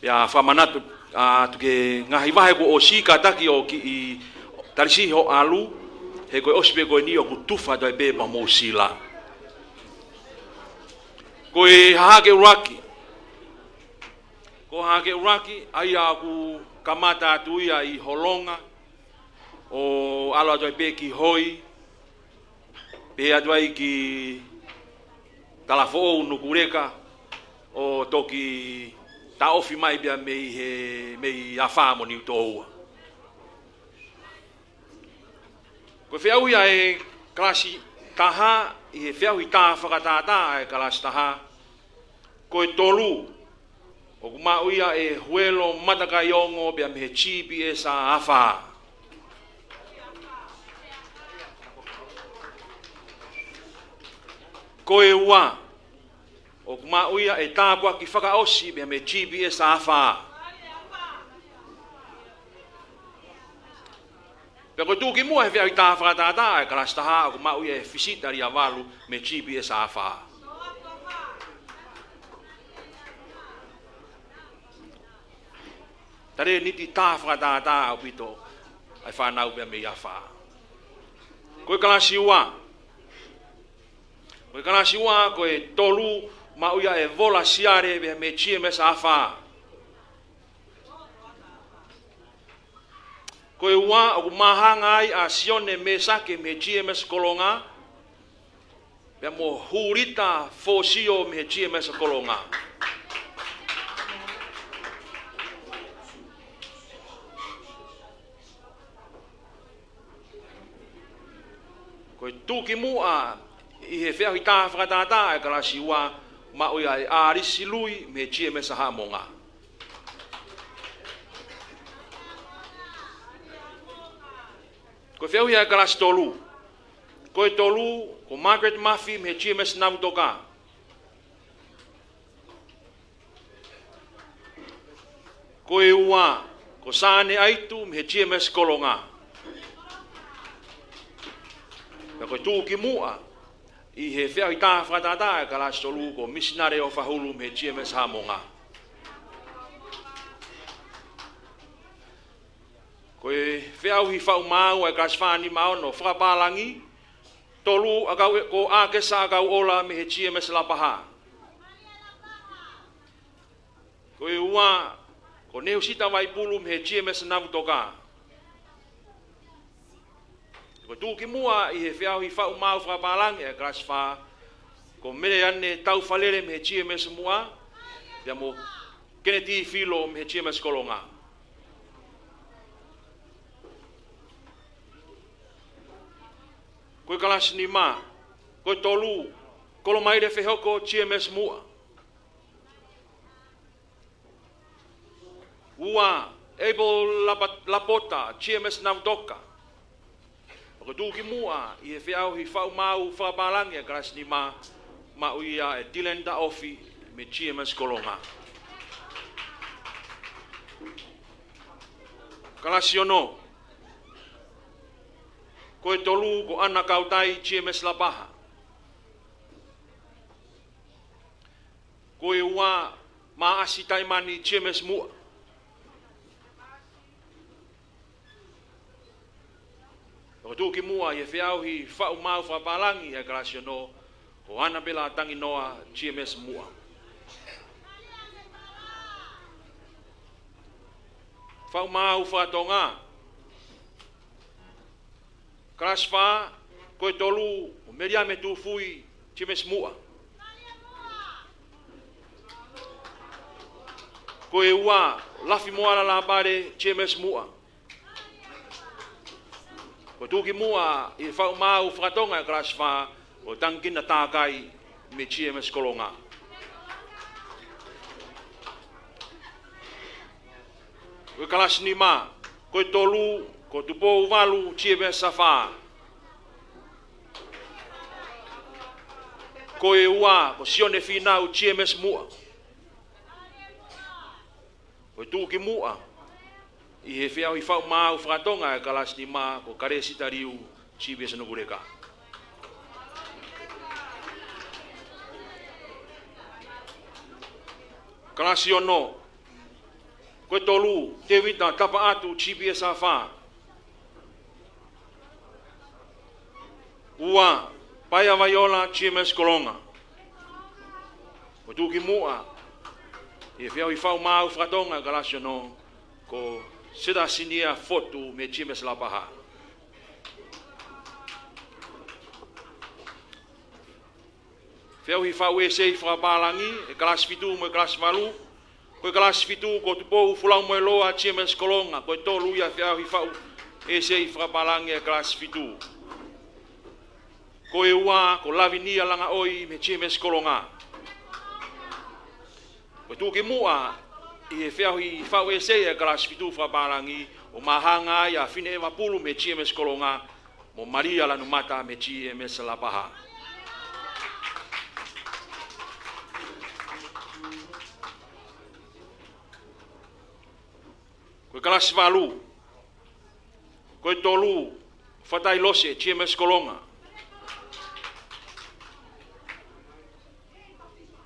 Pea fakamanatu atu ki he ngaahi vahe kuo ʻosi, kātaki ʻo kiʻi tali siʻi hoʻo ʻalu, he ko e ʻosi pē ko eni ʻoku tufa atu ai pē pea mou sila. Ko e hahake ʻuluaki, ko e hahake ʻuluaki, ʻa ia ʻoku kamata atu ia ʻi Holonga, ʻo ʻalu atu ai pē ki Hoi, pehē atu ai ki Talafoʻou, Nukuleka, ʻo toki taʻofi mai pea mei he, mei Afā mo Niutoua. Ko e feʻauhi ʻa e kalasi taha, ʻi he feʻauhi tā fakatātā ʻa e kalasi taha, ko e tolu, ʻoku maʻu ia ʻe Huelo Matakaiongo pea mei he G P S ʻa Afā. Ko e ua, ʻoku maʻu ia ʻe Tāpuaki Fakaʻosi pea mei he G P S ʻa Afā. Pea ko e tuʻukimuʻa he feʻauhi tā fakatātā ʻa e kalasi taha, ʻoku maʻu ia ʻe Fisita Liavalu mei he G P S ʻa Afā. Talēniti tā fakatātā ʻaupito ʻa e fānau pea mei Afā. Ko e kalasi ua. Ko e kalasi ua, ko e tolu, maʻu ia ʻe Vola Siale pea mei he G M S ʻa Afā. Ko e ua, ʻoku māhanga ai ʻa Sione Mēsake mei he G M S Kolonga, pea mo Hulita Fōsio mei he G M S Kolonga. Ko e tuʻukimuʻa ʻi he feʻauhi tā fakatātā ʻa e kalasi ua, maʻu ia ʻe ʻAlisi Lui mei he G M S ʻa Haʻamonga. Ko e feʻauhi ʻa e kalasi tolu. Ko e tolu, ko Margaret Mafi mei he G M S Navutoka. Ko e ua, ko Sane Aitu mei he G M S Kolonga. Pea ko e tuʻukimuʻa ʻi he feʻauhi tā fakatātā ʻa e kalasi tolu, ko Misinale ʻOfahulu mei he G M S Haʻamonga. Ko e feʻauhi faʻu maau ʻa e kalasi fā, nima, ono fakapālangi, tolu, ʻa kau e, ko ʻAkesa ʻa Kauʻola mei he G M S Lapaha. Ko e ua, ko Nehusita Vaipulu mei he G M S Navutoka. Ko e tuʻukimuʻa ʻi he feʻauhi faʻu maau fakapālangi ʻa e kalasi fā, ko Meleane Taufalele mei he G M S Muʻa, pea mo Keneti Filo mei he G M S Kolonga. Ko e kalasi nima, ko e tolu, Kolomaile Fehoko, G M S Muʻa. Ua, Abel Lapa-, Lapota, G M S Navutoka. Ko e tuʻukimuʻa ʻi he feʻauhi faʻu maau fakapālangi ʻa e kalasi nima, maʻu ia ʻe Dylan Taʻofi mei he G M S Kolonga. Kalasi ono. Ko e tolu, ko ʻAna Kautai, G M S Lapaha. Ko e ua, Maʻasi Taimani, G M S Muʻa. Ko e tuʻukimuʻa ʻi he feʻauhi faʻu maau fakapālangi ʻa e kalasi ono, ko ʻAnapela Tanginoa, G M S Muʻa. Faʻu maau fakatonga. Kalasi fā, ko e tolu, ko Meliame Tufui, G M S Muʻa. Ko e ua, Lafimoala Lapale, G M S Muʻa. Ko e tuʻukimuʻa ʻi he faʻu maau fakatonga ʻa e kalasi fā, ko Tangikina Takai mei he G M S Kolonga. Ko e kalasi nima, ko e tolu, ko Tupou Valu, G M S Safā. Ko e ua, ko Sione Fīnau, G M S Muʻa. Ko e tuʻukimuʻa ʻi he feʻauhi faʻu maau fakatonga ʻa e kalasi nima, ko Kalesita Liu, G M S Nukuleka. Kalasi ono, ko e tolu, Tevita Tapaʻatu, G M S Safā. Ua, Paea Vaiola, G M S Kolonga. Ko e tuʻukimuʻa ʻi he feʻauhi faʻu maau fakatonga ʻa e kalasi ono, ko Seta Sinia Fotu mei he G M S Lapaha. Feʻauhi faʻu ʻēsei fakapālangi ʻa e kalasi fitu mo e kalasi valu. Ko e kalasi fitu, ko Tupou Folau Moeloa, G M S Kolonga, ko e tolu ia feʻauhi faʻu ʻēsei fakapālangi ʻa e kalasi fitu. Ko e ua, ko Lavinia Langaʻoi mei he G M S Kolonga. Ko e tuʻukimuʻa ʻi he feʻauhi faʻu ʻēsei ʻa e kalasi fitu fakapālangi, ʻo māhanga ai ʻa Fineʻeva Pulu mei he G M S Kolonga, mo Malia Lanumata mei he G M S Lapaha. Ko e kalasi valu, ko e tolu, Fatai Lose, G M S Kolonga.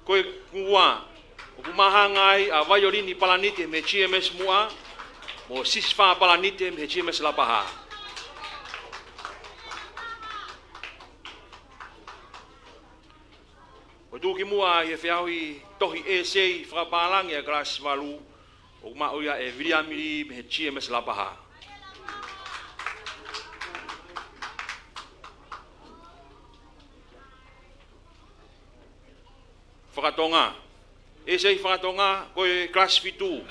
Ko e ua, ʻoku māhanga ai ʻa Vaiolini Palanite mei he G M S Muʻa, mo Sisifā Palanite mei he G M S Lapaha. Ko e tuʻukimuʻa ʻi he feʻauhi tohi ʻēsei fakapālangi ʻa e kalasi valu, ʻoku maʻu ia ʻe Viliami Lī mei he G M S Lapaha. Fakatonga. ʻĒsei fakatonga, ko e kalasi fitu.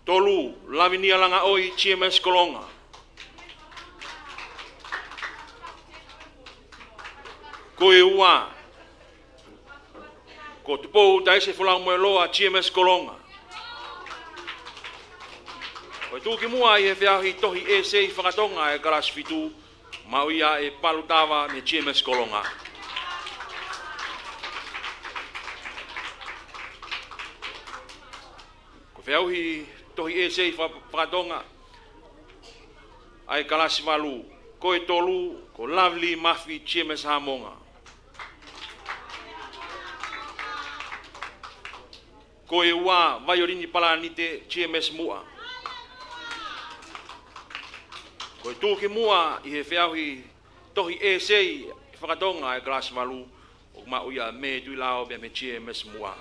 Tolu, Lavinia Langaʻoi, G M S Kolonga. Ko e ua, ko Tupou Taʻese Folau Moeloa, G M S Kolonga. Ko e tuʻukimuʻa ʻi he feʻauhi tohi ʻēsei fakatonga ʻa e kalasi fitu, maʻu ia ʻe Palutava mei he G M S Kolonga. Ko e feʻauhi tohi ʻēsei fa-, fakatonga ʻa e kalasi valu, ko e tolu, ko Lovely Mafi, G M S Hamonga. Ko e ua, Vaiolini Palanite, G M S Muʻa. Ko e tuʻukimuʻa ʻi he feʻauhi tohi ʻēsei fakatonga ʻa e kalasi valu, ʻoku maʻu ia ʻe Mē Tuʻilao pea mei he G M S Muʻa.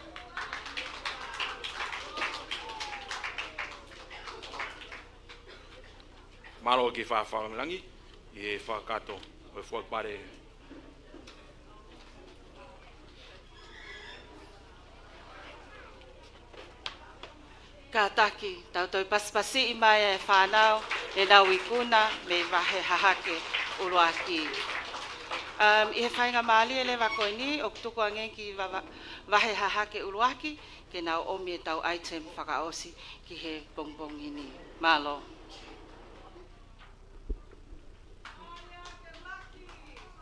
Mālō ki he Faʻa Fakalangilangi ʻi he fakakakato ʻo e fuakava pale. Kātaki, tau toe pasipasiʻi mai e fānau ʻenau ikuna mei he vahe hahake ʻuluaki. Um, ʻi he faingamālie leva ko eni, ʻoku tuku ange ki va-, va-, vahe hahake ʻuluaki, ke nau ʻomi ʻetau item fakaʻosi ki he pongipongi ni. Mālō.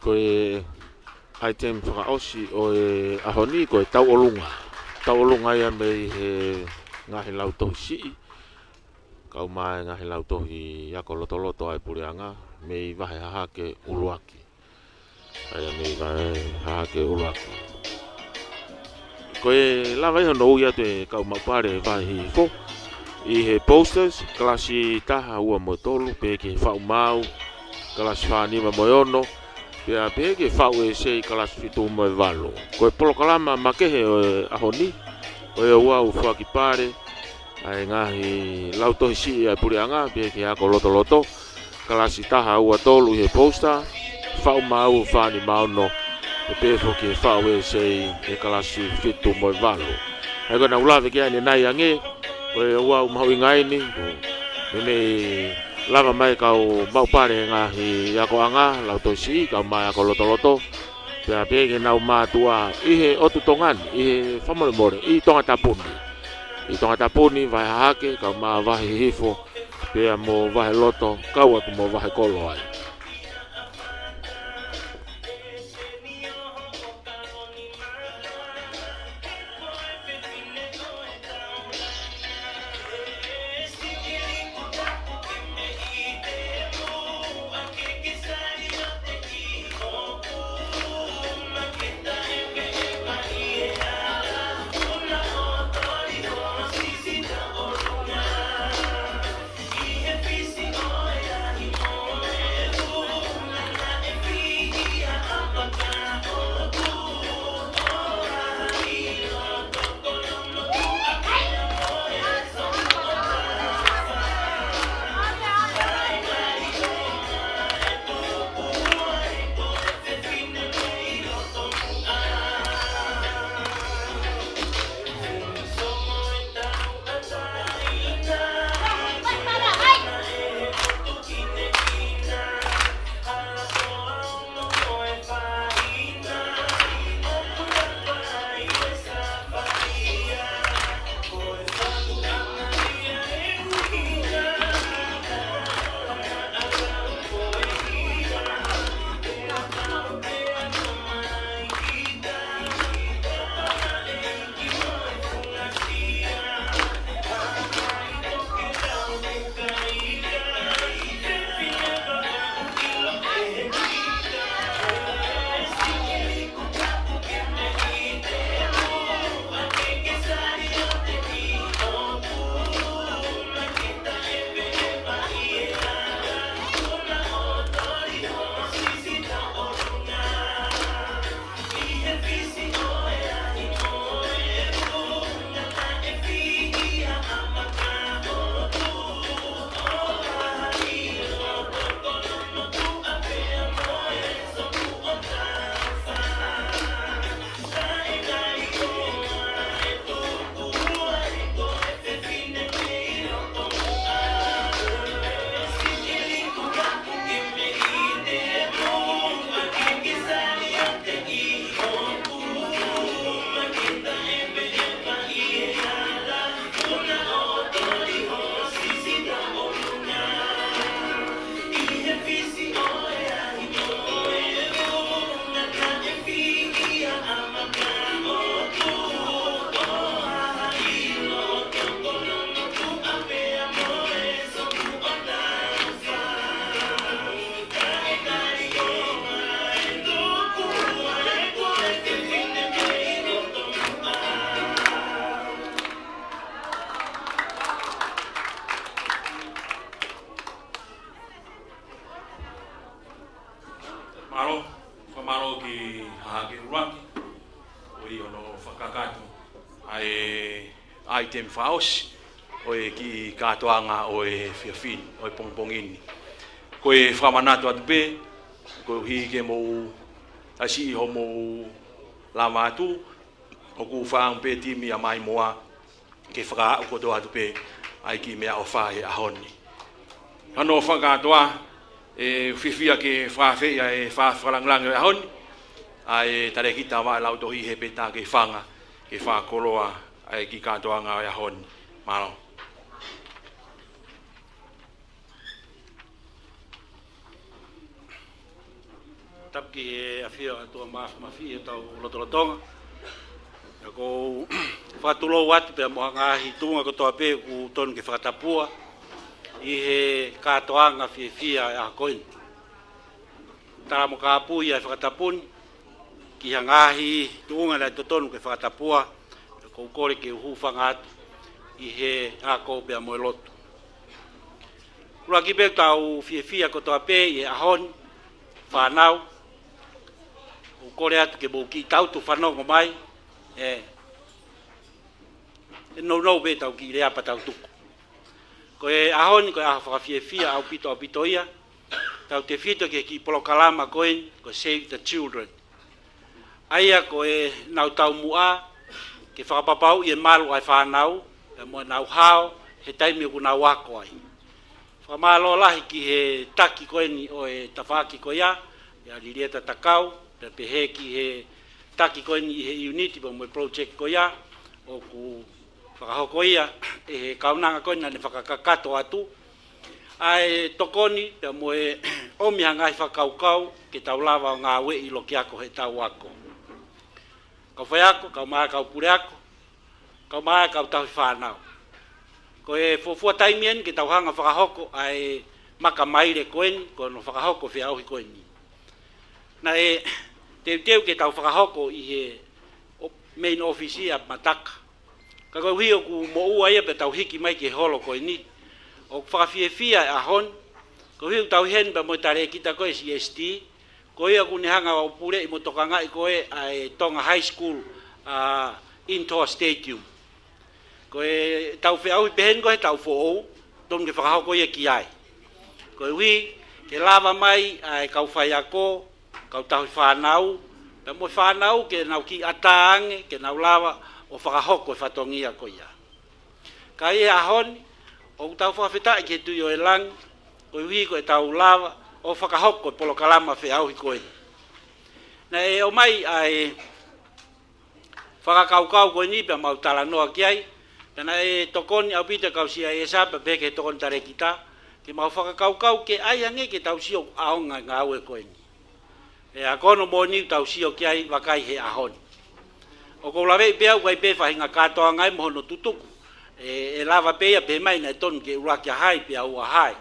Ko e item fakaʻosi ʻo e ʻaho ni, ko e tauʻolunga. Tauʻolunga ia mei he ngaahi lautohi siʻi, kau mai ngaahi lautohi ako lotoloto ʻa e puleʻanga, mei vahe hahake ʻuluaki. ʻA ia mei vahe hahake ʻuluaki. Ko e lava ia hono ui atu e kau maʻu pale vahe hihifo ʻi he posters, kalasi taha, ua mo e tolu, pehē ki he faʻu maau, kalasi fā, nima mo e ono, pea pehē ki he faʻu ʻēsei, kalasi fitu mo e valu. Ko e polokalama makehe ʻo e ʻaho ni, ʻo e ua ʻū fuaki pale, ʻa e ngaahi lautohi siʻi ʻa e puleʻanga, pehē ki he ako lotoloto, kalasi taha, ua, tolu ʻi he poster, faʻu maau fā, nima, ono, pea pehē foki ki he faʻu ʻēsei ʻa e kalasi fitu mo e valu. ʻA ia ko ʻenau lave ki ai ʻanenai ange, Ko e ua ʻoku mahuʻinga eni, ko e meimei lava mai kau maʻu pale he ngaahi akoʻanga, lau toisiʻi, kau mai ako lotoloto. Pea pehē ke nau mātuʻa ʻi he ʻotu Tonga ni, ʻi he fakamolemole, ʻi Tongatapu ni. ʻI Tongatapu ni, Vahe Hahake, kau mai Vahe Hihifo, pea mo Vahe Loto, kau atu mo Vahe Koloaʻia. Mālō, fakamālō ki Hahake ʻUluaki, ʻo ʻi hono fakakakato ʻa e ʻaitemi fakaʻosi ʻo e kiʻi kātoanga ʻo e efiafi ni, ʻo e pongipongi ni. Ko e fakamanatu atu pē, koeʻuhi ke mou ʻasi ʻi hoʻomou lava atu, ʻoku fakaʻamu pē timi ʻa Maimoa ke fakaaʻu kotoa atu pē ʻa e kiʻi meʻaʻofa he ʻaho ni. Hano fakakātoa, ʻe fiefia ke fakaafeʻi ʻa e fa-, fakalāngilangi ʻo e ʻaho ni, ʻa e talēkita Vaʻe Lautohi Hepeta Keifanga, ke fakakoloa ʻa e kiʻi kātoanga ʻo e ʻaho ni. Mālō. Tapu ki he ʻafio ʻa e ʻOtua Māfimafi ʻi hotau lotolotonga. Pea ʻoku ou fakatulou atu pea mo e ngaahi tuʻunga kotoa pē ʻoku totonu ke fakatapua ʻi he kātoanga fiefia ʻo e ʻaho ko eni. Tala mo kāpui ʻa e fakatapu ni ki he ngaahi tuʻunga naʻe totonu ke fakatapua, pea ʻoku ou kole ke u hūfanga atu ʻi he ako pea mo e lotu. ʻUluaki pē, tau fiefia kotoa pē ʻi he ʻaho ni, fānau. ʻOku ou kole atu ke mou kiʻi tautu fanongo mai, ē, ʻe nounou pē ʻetau kiʻi lea pea tau tuku. Ko e ʻaho ni ko e ʻaho fakafiefia ʻaupito, ʻaupito ia. Tautefito ki he kiʻi polokalama ko eni, ko e Save the Children. ʻA ia ko ʻenau taumuʻa ke fakapapauʻi ʻe malu ʻa e fānau, pea mo ʻenau hao he taimi ʻoku nau ako ai. Fakamālō lahi ki he taki ko eni ʻo e tafaʻaki ko ia, ʻia Lilieta Takau, pea pehē ki he taki ko eni ʻi he ʻiuniti pea mo e project ko ia, ʻoku fakahoko ia ʻe he kaunanga ko eni naʻa ne fakakakato atu ʻa e tokoni pea mo e ʻomi ha ngaahi fakakaukau ke tau lava ʻo ngāueʻi ʻi loki ako heʻetau ako. Kau faiako, kau mai kau puleako, kau mai kau tauhi fānau. Ko e fuofua taimi eni ke tau hanga fakahoko ʻa e maka maile ko eni, ko hono fakahoko feʻauhi ko eni. Naʻe teuteu ke tau fakahoko ʻi he o-, main office ʻa Mataka. Ka koeʻuhi ʻoku moʻua ia pea tau hiki mai ki he holo ko eni, ʻoku fakafiefia e ʻaho ni, koeʻuhi ʻoku tau ʻi heni pea mo e talēkita ko e C S T, ko ia ʻoku ne hanga ʻo puleʻi mo tokangaʻi ko e ʻa e Tonga High School, ʻa, indoor stadium. Ko ʻetau feʻauhi pehē ni ko e taʻu foʻou, tonu ke fakahoko ia ki ai. Koeʻuhi ke lava mai ʻa e kau faiako, kau tauhi fānau, pea mo e fānau ke nau kiʻi ʻatā ange, ke nau lava ʻo fakahoko e fatongia ko ia. Ka ʻi he ʻaho ni, ʻoku tau fakafetaʻi ki he Tuʻi ʻo e langi, koeʻuhi ko ʻetau lava ʻo fakahoko e polokalama feʻauhi ko eni. Naʻe ʻomai ʻa e fakakaukau ko eni pea mau talanoa ki ai, pea naʻe tokoni ʻaupito e kau C I S pea pehē ki he tokoni talēkita, ke mau fakakaukau ke ʻai ange ke tau sio ʻaonga e ngāue ko eni. ʻE, ʻa ko hono moʻoni ʻoku tau sio ki ai vakai he ʻaho ni. ʻOku ou laveʻi pē au ʻoku ʻi ai pē faʻahinga kātoanga ia mo hono tutuku. ʻE, ʻe lava pē ia pehē mai naʻe tonu ke ʻuluaki ʻa hai pea ua ʻa hai.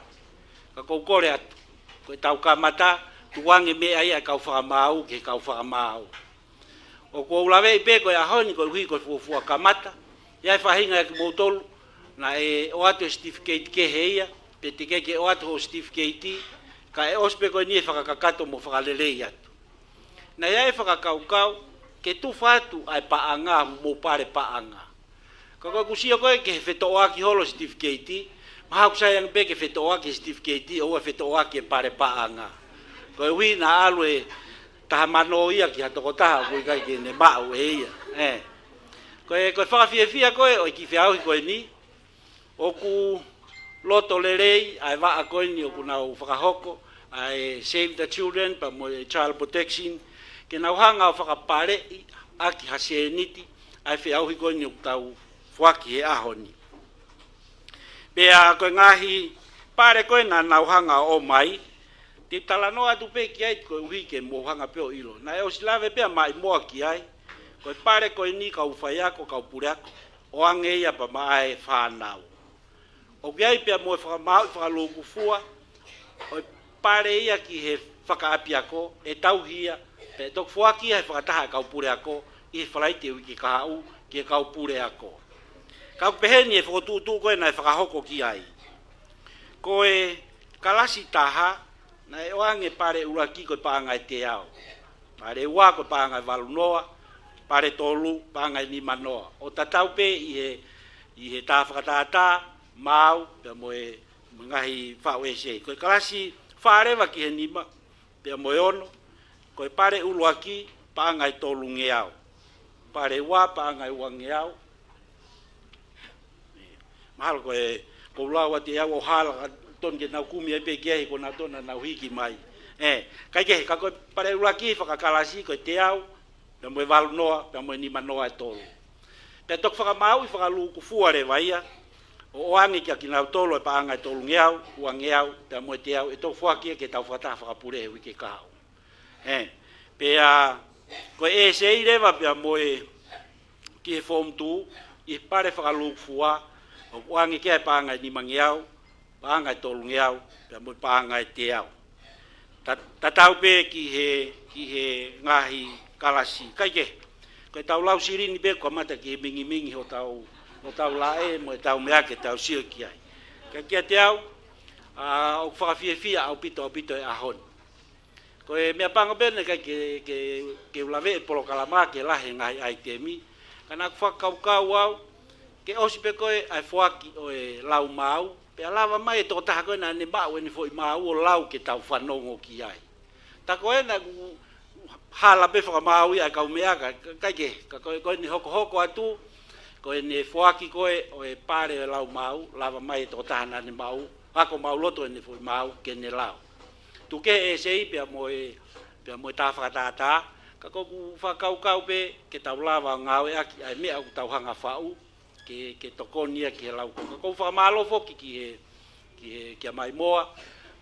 Ka ʻoku ou kole atu, ko ʻetau kamata, tuku ange meʻa ia ʻa e kau fakamaau ki he kau fakamaau. ʻOku ou laveʻi pē ko e ʻaho ni koeʻuhi ko e fuofua kamata, ʻi ai e faʻahinga ʻiate kimoutolu naʻe ʻoatu e certificate kehe ia, pe teʻeki ke ʻoatu hoʻo certificate, kae ʻosi pē ko eni e fakakakato mo fakalelei atu. Naʻe ʻi ai e fakakaukau ke tufa atu ʻa e paʻanga mo pale paʻanga. Ka ko ʻeku sio ko ē ki he fetoʻoaki holo certificate, mahalo ʻoku sai ange pē ke fetoʻoaki certificate, ʻoua fetoʻoaki e pale paʻanga. Koeʻuhi naʻa ʻalu e taha mano ia ki ha tokotaha ʻoku ʻikai ke ne maʻu ʻe ia. ʻE. Ko e, ko e fakafiefia ko ē ʻo e kiʻi feʻauhi ko eni, ʻoku loto lelei ʻa e vaʻa ko eni ʻoku nau fakahoko, ʻa e Save the Children pea mo e Child Protection, ke nau hanga ʻo fakapaleʻi ʻaki ha sēniti ʻa e feʻauhi ko eni ʻoku tau foaki he ʻaho ni. Pea ko e ngaahi pale ko ē naʻa nau hanga ʻo ʻomai, te u talanoa atu pē ki ai koeʻuhi ke mou hanga pē ʻo ʻilo. Naʻe ʻosi lave pē ʻa Maʻimoa ki ai, ko e pale ko eni kau faiako, kau puleako, ʻoange ia pea maʻa e fānau. ʻOku ʻi ai pea mo e fakamāuʻi fakalūkufua ʻo e pale ia ki he fakaʻapiako, ʻe tauhi ia, pea ʻe toki foaki ia he fakataha e kau puleako ʻi he Falaite uike kahaʻu ki he kau puleako. Ka ʻoku pehē ni e fokotuʻutuʻu ko ē naʻe fakahoko ki ai. Ko e kalasi taha, naʻe ʻoange pale ʻuluaki ko e paʻanga ʻe teau. Pale ua ko e paʻanga ʻe valu noa, pale tolu, paʻanga ʻe nima noa. ʻO tatau pē ʻi he, ʻi he tā fakatātā, maau, pea mo e, mo e ngaahi faʻu ʻesei. Ko e kalasi fā leva ki he nima, pea mo e ono, ko e pale ʻuluaki, paʻanga ʻe tolungeau. Pale ua, paʻanga ʻe uangeau. Mahalo ko e, ʻoku ou lau atu ʻe au ʻo hala ka tonu ke nau kumi ai pē ki ai ko nautolu naʻa nau hiki mai. ʻE, kae kehe, ka ko e pale ʻuluaki fakakalasi, ko e teau, pea mo e valu noa, pea mo e nima noa ʻe tolu. Pea toki fakamāuʻi fakalūkufua leva ia, ʻo ʻoange kia kinautolu e paʻanga ʻe tolungeau, uangeau, pea mo e teau, ʻe toki foaki ia ki heʻetau fakataha fakapule he uike kahaʻu. ʻE, pea ko e ʻesei leva pea mo e ki he form two, ʻi he pale fakalūkufua, ʻoku ʻoange ki ai e paʻanga ʻe nimangeau, paʻanga ʻe tolungeau, pea mo e paʻanga ʻe teau. Ta-, tatau pē ki he, ki he ngaahi kalasi. Kae kehe, ko ʻetau lau silini pē, kamata ki he mingimingi hotau, hotau laʻe, mo ʻetau meʻa ke tau sio ki ai. Ka kiate au, ʻa, ʻoku fakafiefia ʻaupito, ʻaupito e ʻaho ni. Ko e meʻapango pē naʻe ʻikai ke, ke, ke u laveʻi e polokalama ke lahi e ngaahi ʻaitemi. Ka naʻa ku fakakaukau au, ke ʻosi pē ko ē ʻa e foaki ʻo e lau maau, pea lava mai e tokotaha ko ē naʻa ne maʻu ʻene foʻi maau ʻo lau ke tau fanongo ki ai. Tā ko ē naʻa ku hala pē fakamāuʻi ʻa e kau meʻa ka, ka, kae kehe, ka ko e, ko ʻene hokohoko atu, Ko ʻene foaki ko ē ʻo e pale ʻo e lau maau, lava mai e tokotaha naʻa ne maau, ako maau loto ʻene foʻi maau ke ne lau. Tuku kehe e ʻēsei pea mo e, pea mo e tā fakatātā, ka ʻoku ou fakakaukau pē ke tau lava ʻo ngāueʻaki ʻa e meʻa ʻoku tau hanga ʻo faʻu, ke, ke tokoni ia ki he lau konga. ʻOku ou fakamālō foki ki he, ki he, kia Maimoa,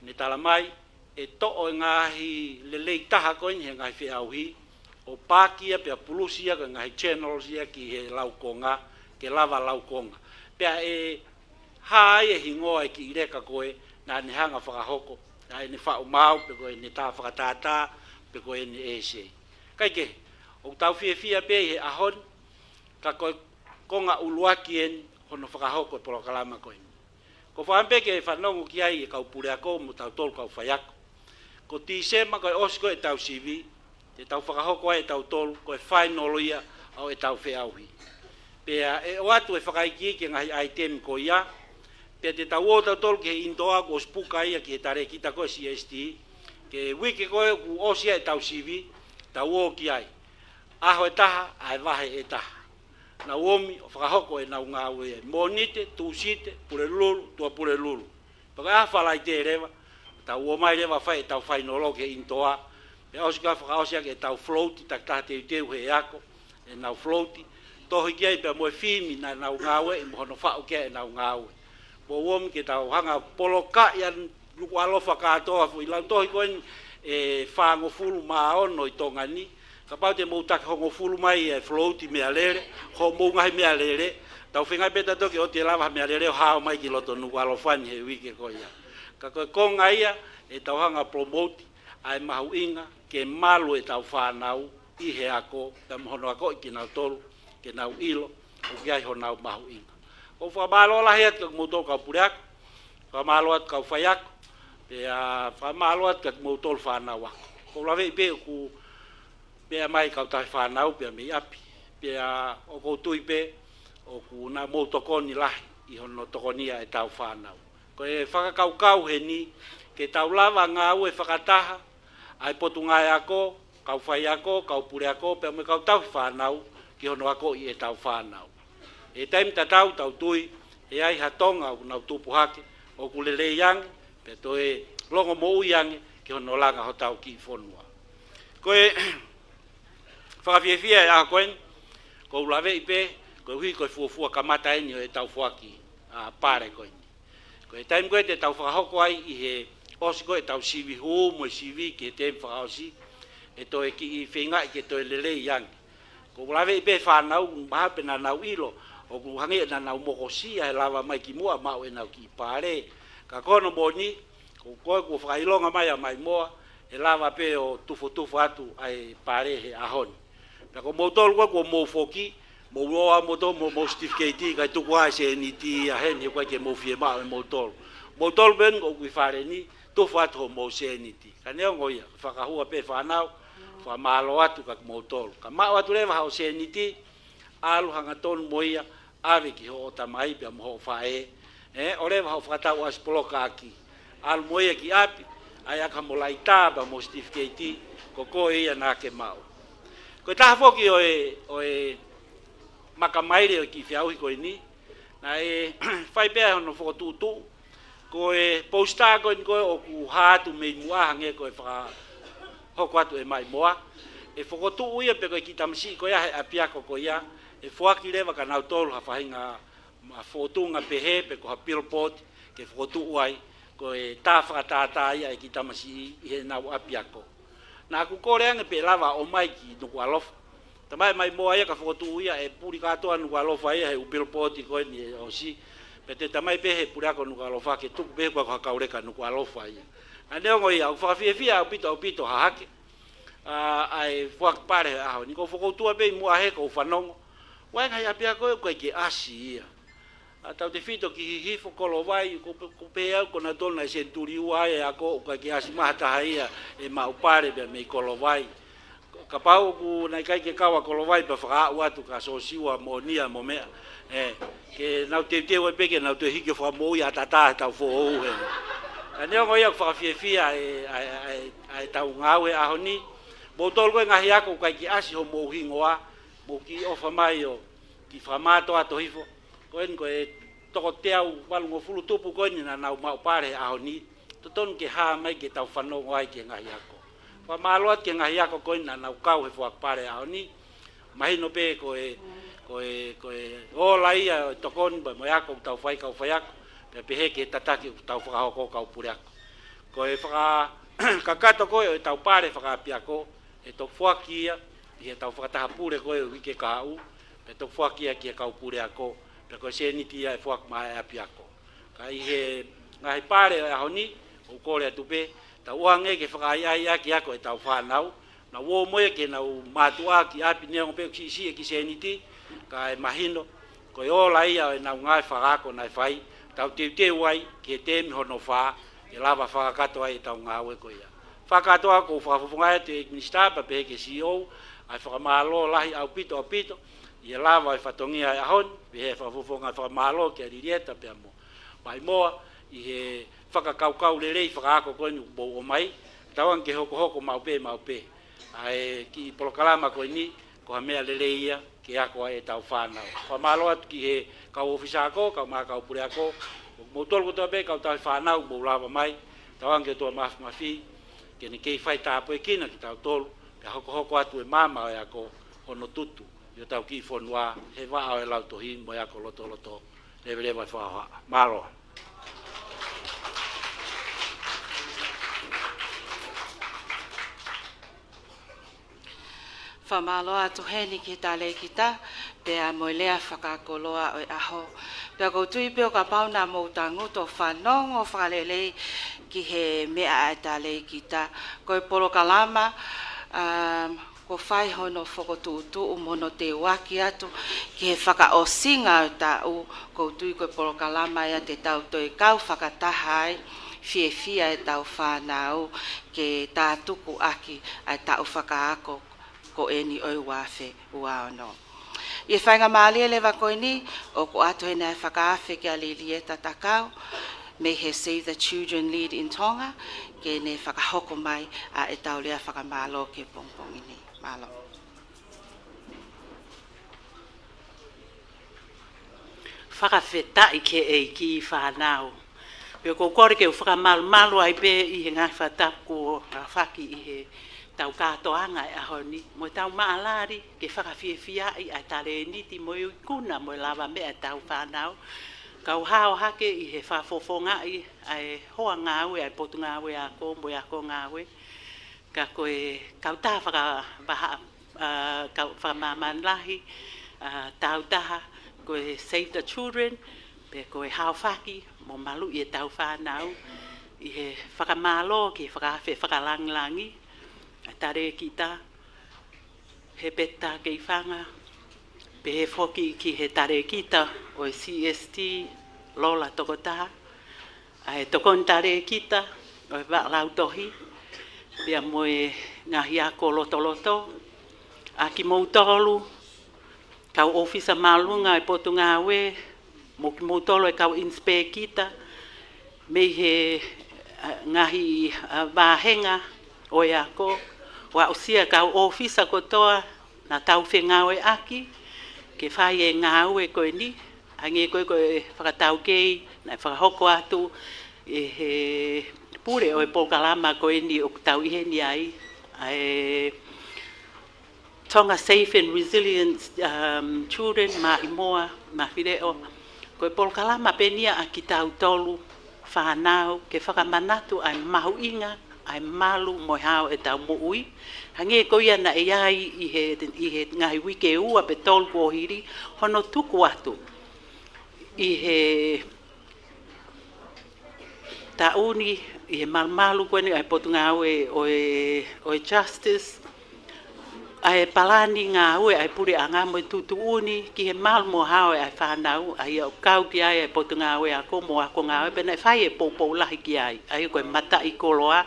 ne tala mai, ʻe toʻo e ngaahi lelei taha ko eni he ngaahi feʻauhi, ʻo paaki ia pea pulusi ia ko e ngaahi channels ia ki he lau konga, ke lava lau konga. Pea ʻe hā ai e hingoa e kiʻi leka ko ē naʻa ne hanga ʻo fakahoko, ʻa ʻene faʻu maau pe ko ʻene tā fakatātā, pe ko ʻene ʻēsei. Kae kehe, ʻoku tau fiefia pē ʻi he ʻaho ni, ka ko e konga ʻuluaki eni hono fakahoko e polokalama ko eni. ʻOku ou fakaʻamu pē ke fanongo ki ai e kau puleako mo tautolu kau faiako. Ko Tīsema ko e ʻosi ko ē ʻetau sivi, te tau fakahoko ai ʻe tautolu ko e final year ʻo ʻetau feʻauhi. Pea ʻe ʻoatu e fakaikiiki e ngaahi ʻaitemi ko ia, pea te tau ō tautolu ki he ʻinitoa kuo ʻosi puka ia ki he talēkita ko ē C S T, ki he uike ko ē kuo ʻosi ai ʻetau sivi, tau ō ki ai. ʻAho ʻe taha, ʻa e vahe ʻe taha. Nau omi ʻo fakahoko ʻenau ngāue ia. Mōnite, Tūsite, Pulelulu, Tuʻapulelulu. Pea ko e ʻaho Falaite leva, tau ō mai leva fai ʻetau final ki he ʻinitoa. Pea ʻosi ko ia fakaʻosi ʻaki ʻetau float, takitaha teuteu he ako, ʻenau float. Tohi ki ai pea mo e fimi naʻa nau ngāueʻi mo hono faʻu ki ai ʻenau ngāue. Mou omi ke tau hanga ʻo polokaʻi ʻa Nukuʻalofa kātoa foʻi lautohi ko eni ʻe fāngofulu mā ono ʻi Tonga ni, kapau te mou taki hongofulu mai e float meʻalele, hoʻomou ngaahi meʻalele, tau feinga pē tautolu ke ʻoua te lava ha meʻalele ʻo hao mai ki loto Nukuʻalofa ni he uike ko ia. Ka ko e konga ia ʻetau hanga ʻo promote ʻa e mahuʻinga ke malu ʻetau fānau ʻi he ako, pea mo hono akoʻi kinautolu, ke nau ʻilo ʻoku ʻi ai honau mahuʻinga. ʻOku ou fakamālō lahi atu kia kimoutolu kau puleako, fakamālō atu kau faiako, pea fakamālō atu kia kimoutolu fānau ako. ʻOku ou laveʻi pē ʻoku meʻa mai kau tauhi fānau pea mei ʻapi, pea ʻoku ou tui pē ʻoku na mou tokoni lahi ʻi hono tokoniʻi ʻetau fānau. Ko e fakakaukau heni, ke tau lava ngāue fakataha, ʻa e potungāue ako, kau faiako, kau puleako, pea mo e kau tauhi fānau, ki hono akoʻi ʻetau fānau. ʻI he taimi tatau tau tui, ʻe ʻi ai ha Tonga ʻoku nau tupu hake, ʻoku lelei ange, pea toe longomoʻui ange, ki hono langa hotau kiʻi fonua. Ko e fakafiefia e ʻaho ko eni, ʻoku ou laveʻi pē, koeʻuhi ko e fuofua kamata eni ʻo ʻetau foaki, ʻa, pale ko eni. Ko e taimi ko ē te tau fakahoko ai ʻi he ʻosi ko ē ʻetau sivi hū mo e sivi ki he temi fakaʻosi, ʻe toe kiʻi feingaʻi ke toe lelei ange. ʻOku ou laveʻi pē fānau, mahalo pē naʻa nau ʻilo, ʻoku hangē naʻa nau mokosia he lava mai ki muʻa maʻu ʻenau kiʻi pale. Ka ko hono moʻoni, ko koe kuo fakaʻilonga mai ʻa Maimoa, ʻe lava pē ʻo tufotufa atu ʻa e pale he ʻaho ni. Pea ko moutolu ko ē kuo mou foki, mou ō ā moutolu mo mou certificate, kae tuku ā e sēniti ia heni, he ʻoku ʻikai ke mou fiemaʻu ʻe moutolu. Moutolu pē eni ʻoku ʻi fale ni, tufa atu hoʻomou sēniti. Ka neongo ia, fakahua pē fānau, fakamālō atu kia moutolu. Ka maʻu atu leva haʻo sēniti, ʻalu hangatonu mo ia, ʻave ki hoʻo tamai pea mo hoʻo faʻē. ʻE, ʻoua leva hoʻo fakatau ʻasi poloka ʻaki. ʻAlu mo ia ki ʻapi, ʻai ʻaki haʻamo laitā pea mo certificate, ko koe ia naʻa ke maʻu. Ko e taha foki ʻo e, ʻo e makamaile ʻo e kiʻi feʻauhi ko eni, naʻe fai pē hono fokotuʻutuʻu, ko e poster ko eni ko ē ʻoku hā atu mei muʻa hangē ko e fakahoko atu ʻe Maimoa. ʻE fokotuʻu ia pe ko e kiʻi tamasiʻi ko ia he ʻapiako ko ia, ʻe foaki leva kia nautolu ha faʻahinga ma fotunga pehē pe ko ha billboard ke fokotuʻu ai, ko e tā fakatātā ia e kiʻi tamasiʻi ʻi heʻenau ʻapiako. Naʻa ku kole ange pe ʻe lava ʻo ʻomai ki Nukuʻalofa. Talamai ʻe Maimoa ia ka fokotuʻu ia ʻe puli kātoa Nukuʻalofa ia he ʻū billboard ko eni ʻe ʻosi. Pea te talamai pē he puleako Nukuʻalofa ke tuku pē ko ha kau leka Nukuʻalofa ia. Ka neongo ia, ʻoku fakafiefia ʻaupito, ʻaupito Hahake. ʻA, ʻa e foaki pale he ʻaho ni, ʻoku ou fokoutua pē ʻi muʻa he ʻoku ou fanongo. ʻOku ʻi ai e ngaahi ʻapiako ʻoku ʻikai ke ʻasi ia. ʻA, tautefito ki Hihifo, Kolovai, ʻoku, ʻoku pehē au ko nautolu naʻe senituli ua ai e ako, ʻoku ʻikai ke ʻasi mai ha taha ia ʻe maʻu pale pea mei Kolovai. Kapau ʻoku naʻe ʻikai ke kau ʻa Kolovai pea fakaaʻu atu kia Siosiua mo Nia mo meʻa. ʻE, ke nau teuteu ai pē ke nau toe hiki ʻo fakamoʻui ʻa Tata he taʻu foʻou heni. Ka neongo ia ʻoku fakafiefia e, ʻa e, ʻa e, ʻa e tau ngāue ʻaho ni. Moutolu ko e ngaahi ako ʻoku ʻikai ke ʻasi hoʻomou hingoa, mou kiʻi ʻofa mai ʻo Kiʻi fakamātoato hifo, ko eni ko e toko teau valungofulu tupu ko eni naʻa nau maʻu pale he ʻaho ni, totonu ke hā mai ke tau fanongo ai ki he ngaahi ako. Fakamālō atu ki he ngaahi ako ko eni naʻa nau kau he foaki pale he ʻaho ni, mahino pē ko e, ko e, ko e ola ia ʻo e tokoni pea mo e ako ʻoku tau fai kau faiako, pea pehē ki he tataki ʻoku tau fakahoko kau puleako. Ko e fakakakato ko ē ʻo e tau pale fakaʻapiako, ʻe toki foaki ia ʻi he tau fakataha pule ko ē ʻo e uike kahaʻu, pea toki foaki ia ki he kau puleako, pea ko e sēniti ia ʻe foaki maʻa e ʻapiako. Ka ʻi he ngaahi pale ʻo e ʻaho ni, ʻoku kole atu pē, tau ʻoange ke fakaʻaiʻai ʻaki ako ʻetau fānau, naʻa nau ō mo ia ki heʻenau mātuʻa ki ʻapi neongo pē ʻoku siʻisiʻi e kiʻi sēniti, kae mahino, ko e ola ia ʻo ʻenau ngaahi fakaako naʻe fai, tau teuteu ai ki he teemi hono fā, ke lava fakakakato ai ʻetau ngāue ko ia. Fakakātoa ʻoku ou fakafofongaʻi atu e Minisitā pea pehē ki he C E O, ʻa e fakamālō lahi ʻaupito ʻaupito, ʻi he lava ʻo e fatongia ʻo e ʻaho ni, pehē fakafofonga fakamālō kia Lilieta pea mo Maimoa, ʻi he fakakaukau lelei fakaako ko eni ʻoku mou ʻomai, tauange ke hokohoko maʻu pē, maʻu pē. ʻA e kiʻi polokalama ko eni, ko ha meʻa lelei ia ke ako ai ʻetau fānau. Fakamālō atu ki he kau ʻōfisa ako, kaeʻumaʻā kau puleako, mo kimoutolu kotoa pē kau tauhi fānau mou lava mai, tauange ke ʻOtua Mafimafi, ke ne kei fai tāpuekina kitautolu, pea hokohoko atu e maama ʻo e ako hono tutu ʻi hotau kiʻi fonua, he vaʻa ʻo e lautohi mo e ako lotoloto. Leveleva e fakahohaʻa. Mālō. Fakamālō atu heni ki he talēkita, pea mo e lea fakakoloa ʻo e ʻaho. Pea ʻoku ou tui pē ʻo kapau naʻa mou tangutu ʻo fanongo fakalelei ki he meʻa ʻa e talēkita. Ko e polokalama, um, kuo fai hono fokotuʻutuʻu mo hono teuaki atu ki he fakaʻosinga ʻo e taʻu, ʻoku ou tui ko e polokalama ia te tau toe kau fakataha ai, fiefia ʻetau fānau ke tātuku ʻaki ʻa e taʻu fakaako ko eni ʻo e ua afe ua ono. ʻI he faingamālie leva ko eni, ʻoku ʻoatu heni ʻa e fakaafe kia Lilieta Takau, mei he Save the Children Lead in Tonga, ke ne fakahoko mai ʻa ʻetau lea fakamālō ki he pongipongi ni. Mālō. Fakafetaʻi ki he ʻEiki fānau. Pea ʻoku ou kole ke u fakamalumalu ai pē ʻi he ngaahi fakatapu kuo aofaki ʻi heʻetau kātoanga ʻo e ʻaho ni. Mo ʻetau maʻalali ke fakafiefiaʻi ʻa e talēniti mo e ikuna mo e lavameʻa ʻetau fānau. Kau hao hake ʻi he fakafofongaʻi ʻa e hoa ngāue ʻa e Potungāue Ako mo e Ako Ngāue. Ka ko e kautaha fakavahaʻa, ʻa, kau fakamāmani lahi, ʻa, tāutaha, ko e Save the Children, pea ko e haofaki mo maluʻi ʻetau fānau, ʻi he fakamālō ki he fakaafe fakalangilangi, ʻa e talēkita, Hepeta Keifanga, pehē foki ki he talēkita ʻo e C S T, Lola Tokotaha, ʻa e tokoni talēkita ʻo e vaʻa lautohi, pea mo e ngaahi ako lotoloto, ʻa kimoutolu, kau ʻōfisa māʻolunga ʻo e Potungāue, mo kimoutolu e kau inisipēkita, mei he, ʻa, ngaahi, ʻa, vāhenga ʻo e ako, ʻo aʻusia kau ʻōfisa kotoa, naʻa tau fengāueʻaki ke fai e ngāue ko eni, hangē ko e, ko e fakataukei naʻe fakahoko atu ʻe he pule ʻo e polokalama ko eni ʻoku tau ʻi heni ai, ʻa e Tonga Safe and Resilient, um, Children, Maimoa, Mafileʻo. Ko e polokalama pē eni ia ʻa kitautolu fānau ke fakamanatu ʻa e mahuʻinga ʻa e malu mo e hao ʻetau moʻui. Hangē ko ia naʻe ʻi ai ʻi he, ʻi he ngaahi uike ua pe tolu kuo hili, hono tuku atu ʻi he taʻu ni, ʻi he malumalu ko eni ʻa e Potungāue ʻo e, ʻo e Justice, ʻa e palani ngāue ʻa e puleʻanga mo e tuʻutuʻuni ki he malu mo e hao ʻa e fānau, ʻa ia ʻoku kau ki ai ʻa e Potungāue Ako mo e Ako Ngāue, pea naʻe fai e poupou lahi ki ai, ʻa ia ko e mataʻikoloa,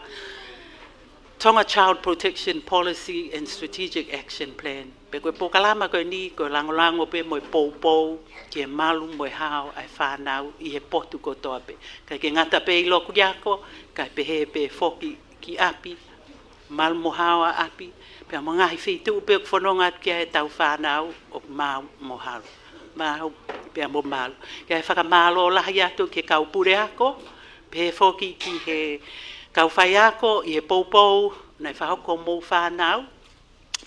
Tonga Child Protection Policy and Strategic Action Plan. Pea ko e polokalama ko eni, ko e langolango pē mo e poupou ki he malu mo e hao ʻa e fānau ʻi he potu kotoa pē. ʻIkai ke ngata pē ʻi loki ako, kae pehē pē foki ki ʻapi, malu mo e hao ʻa ʻapi, pea mo e ngaahi feituʻu pē ʻoku fononga atu ki ai ʻetau fānau ʻoku maau mo halu. Mau, pea mo Malo. Ke fakamālō lahi atu ki he kau puleako, pehē foki ki he kau faiako ʻi he poupou naʻe fakahoko homou fānau.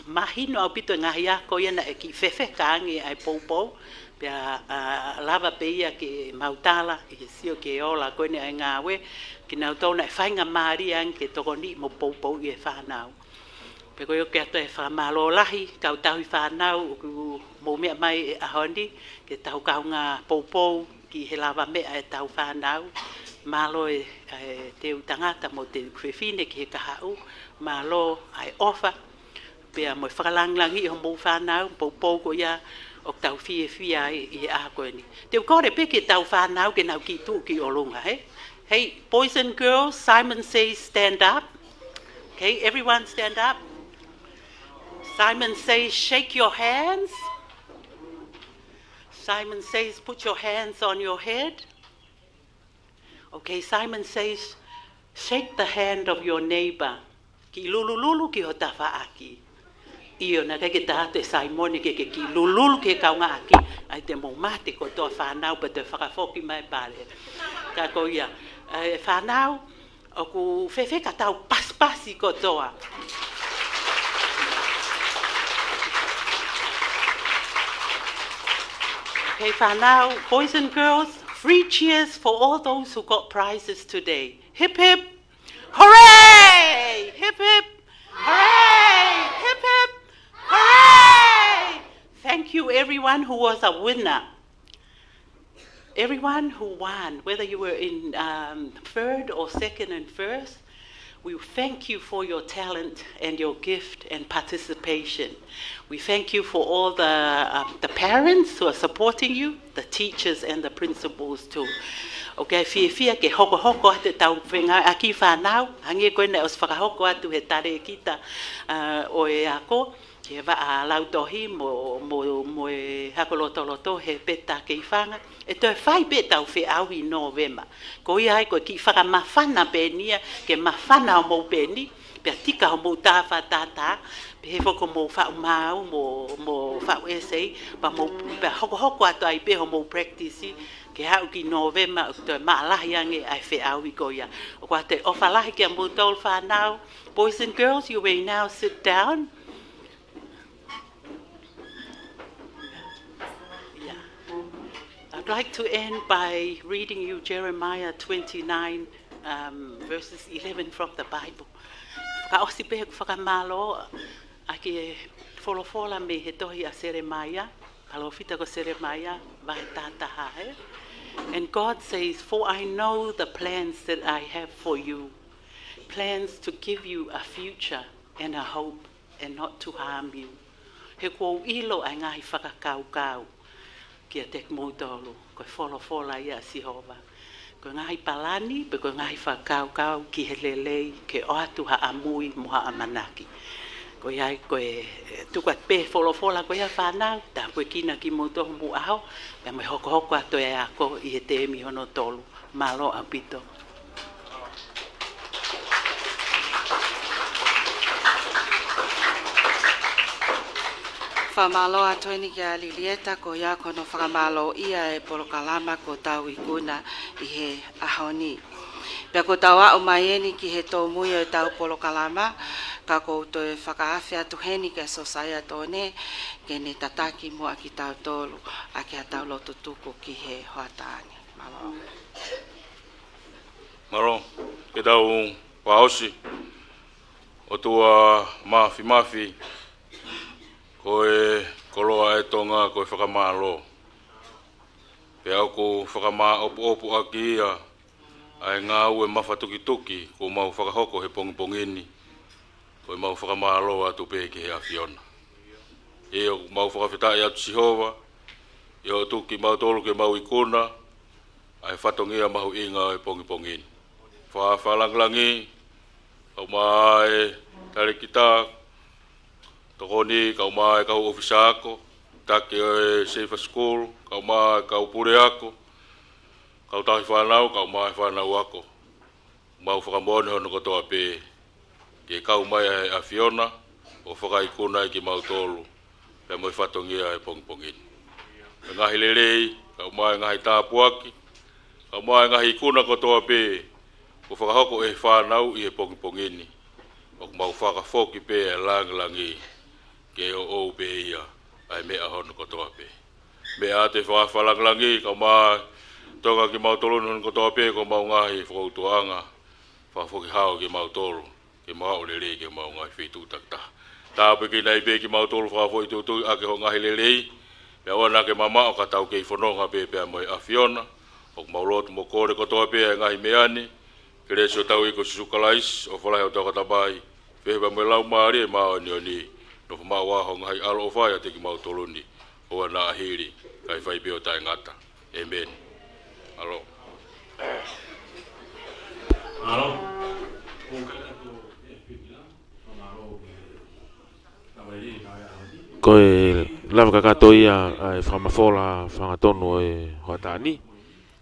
Mahino ʻaupito e ngaahi ako ia naʻe kiʻi fefeka ange ʻa e poupou, pea, ā, lava pē ia ke mau tala ʻi he sio ki he ola ko eni ʻa e ngāue, kinautolu naʻe faingamālie ange ke tokoniʻi mo poupouʻi e fānau. Pea ko ia ʻoku ou toe fakamālō lahi, kau tauhi fānau, ʻoku mou meʻa mai he ʻaho ni, ke tau kaungā poupou ki he lavameʻa ʻetau fānau. Mālō e, e teu tangata mo e teu fefine ki he kahaʻu, mālō ʻa e ʻofa, pea mo e fakalangilangiʻi homou fānau, poupou ko ia ʻoku tau fiefia ai ʻi he ʻaho ko eni. Te u kole pē ki heʻetau fānau ke nau kiʻi tuʻu ki ʻolunga, hē? Hey, boys and girls, Simon says stand up. Okay, everyone stand up. Simon says shake your hands. Simon says put your hands on your head. Okay, Simon says shake the hand of your neighbor. Kiʻi lulululu ki ho tafaʻaki. ʻIo, naʻe ʻikai ke tā atu ʻe Saimone ke, ke kiʻi lulululu ki he kaungāʻaki, ʻai te mou mate kotoa fānau pea toe fakafoki mai pale. Ka ko ia, e fānau, ʻoku fefeka, tau pasipasi kotoa. Okay, fānau, boys and girls, three cheers for all those who got prizes today. Hip hip, hooray! Hip hip, hooray! Hip hip, hooray! Thank you everyone who was a winner. Everyone who won, whether you were in, um, third or second and first, we thank you for your talent and your gift and participation. We thank you for all the, um, the parents who are supporting you, the teachers and the principals too. Okay, fiefia ke hokohoko atu ʻetau fengāueʻaki fānau, hangē ko ena ʻosi fakahoko atu he talēkita, uh, ʻo e ako, ki he vaʻa lautohi mo, mo, mo e hako lotoloto he peta kei fanga. ʻE toe fai pē ʻetau feʻauhi ʻi Nōvema. Ko ia ai ko e kiʻi fakamafana pē eni ia, ke mafana homou peni, pea tika homou tā faʻa tātā, pehē foki ko homou faʻu maau mo, mo faʻu essay, pea mou, pea hokohoko atu ai pē homou practice, ke aʻu ki Nōvema, ʻoku toe maʻalahi ange ʻa e feʻauhi ko ia. ʻOku ʻoatu e ʻofa lahi kiate kimoutolu fānau. Boys and girls, you may now sit down. Yeah. I'd like to end by reading you Jeremiah twenty-nine, um, verses eleven from the Bible. Fakaʻosi pē ʻeku fakamālō ʻaki e folofola mei he tohi ʻa Selemaia, palōfita ko Selemaia, vahe taha taha, ē? And God says, "For I know the plans that I have for you, plans to give you a future and a hope, and not to harm you." He ʻoku ou ʻilo ʻa e ngaahi fakakaukau kiate kimoutolu, ko e folofola ia ʻa Sihova. Ko e ngaahi palani, pe ko e ngaahi fakakaukau ki he lelei, ke ʻoatu ha ʻamui mo ha ʻamanaki. Ko ia ai ko e, e, tuku atu pē folofola ko ia fānau, tāpuekina kimoutolu homou ʻaho, pea mo e hokohoko atu e ako ʻi he teemi hono tolu. Mālō ʻaupito. Fakamālō atu eni kia Lilieta, ko ia ko hono fakamālōʻia e polokalama ko Tau Ikuna ʻi he ʻaho ni. Pea ko ʻetau aʻu mai eni ki he tōmui ʻo ʻetau polokalama, ka ʻoku ou toe fakaafe atu heni kia Sosaia Tone, ke ne tataki muʻa kitautolu ʻaki haʻatau lotu tuku ki he hoʻatā ni. Mālō. Mālō, ke tau fakaʻosi. ʻOtua Māfimafi, ko e koloa ʻa e Tonga, ko e fakamālō. Pea ʻoku fakamāʻopoʻopo ʻaki ia ʻa e ngāue mafatukituki kuo mau fakahoko he pongipongi ni, ko ʻemau fakamālō atu pē ki he ʻAfiona. ʻIo, ʻoku mau fakafetaʻi atu Sihova, ʻi hoʻo tuku kimautolu ke mau ikuna ʻa e fatongia mahuʻinga ʻo e pongipongi ni. Fa-, fakalāngilangi, kae ʻumaʻā e talēkita, tokoni, kae ʻumaʻā e kau ʻōfisa ako, taki ʻo e Safer School, kae ʻumaʻā e kau puleako, kau tauhi fānau, kae ʻumaʻā e fānau ako. Mau fakamoʻoni hono kotoa pē, ke kau mai ʻa e ʻAfiona, ʻo fakaikuna ai kimautolu, pea mo e fatongia ʻo e pongipongi ni. e ngaahi lelei, kae ʻumaʻā e ngaahi tāpuaki, kae ʻumaʻā e ngaahi ikuna kotoa pē kuo fakahoko ʻe he fānau ʻi he pongipongi ni. ʻOku mau fakafoki pē e langilangi ke ʻoʻou pē ia ʻa e meʻa hono kotoa pē. Meʻa atu e fakaafe fakalāngilangi, kae ʻumaʻā e Tonga kimautolu ni hono kotoa pē, ko homau ngaahi fokoutuaʻanga, fakafoki hao kimautolu ke mau aʻu lelei ki homau ngaahi feituʻu takitaha. Tāpuekina ai pē kimautolu fakafoʻituitui ʻaki hoʻo ngaahi lelei, pea ʻoua naʻa ke mamaʻo ka tau kei fononga pē pea mo e ʻAfiona. ʻOku mau lotu mo kole kotoa pē e ngaahi meʻa ni, kelesi ʻo hotau ʻEiki ko Sīsū Kalaisi, ʻofa lahi ʻa hotau ʻOtua ko e Tamai, feohi pea mo e Laumālie Māʻoniʻoni, nofo maʻu ʻa hoʻo ngaahi ʻaloʻofa ʻiate kimautolu ni, ʻoua naʻa hili, kae fai pē ʻo taʻengata. ʻĒmeni. Mālō. Mālō. Ko e lave kakato ia ʻa e fakamafola fakahangatonu ʻo e hoʻatā ni.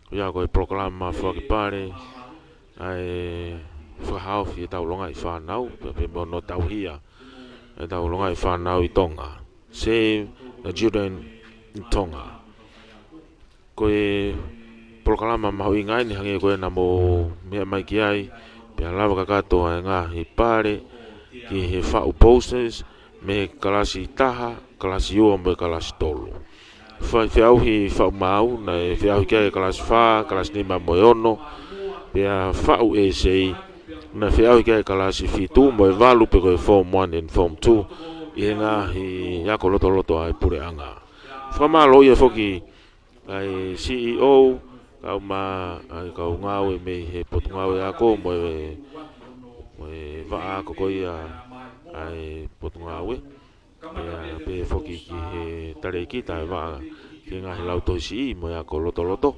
Ko ia ko e polokalama foaki pale ʻa e fakahaofi ʻetau longaʻi fānau, pea pehē mo hono tauhia ʻetau longaʻi fānau ʻi Tonga. Save the Children in Tonga. Ko e polokalama mahuʻinga eni hangē ko ē naʻa mou meʻa mai ki ai, pea lava kakato ʻa e ngaahi pale ki he faʻu posters mei he kalasi taha, kalasi ua mo e kalasi tolu. Fai feʻauhi faʻu maau, naʻe feʻauhi ki ai e kalasi fā, kalasi nima mo e ono, pea faʻu ʻesei, naʻe feʻauhi ki ai e kalasi fitu mo e valu pe ko e form one and form two, ʻi he ngaahi ako lotoloto ʻa e puleʻanga. Fakamālō ia foki ʻa e C E O, kae ʻumaʻā ʻa e kau ngāue mei he Potungāue Ako mo e, mo e vaʻa ako ko ia ʻa e Potungāue. Pea pehē foki ki he talēkita ʻa e vaʻa ki he ngaahi lautohi siʻi mo e ako lotoloto.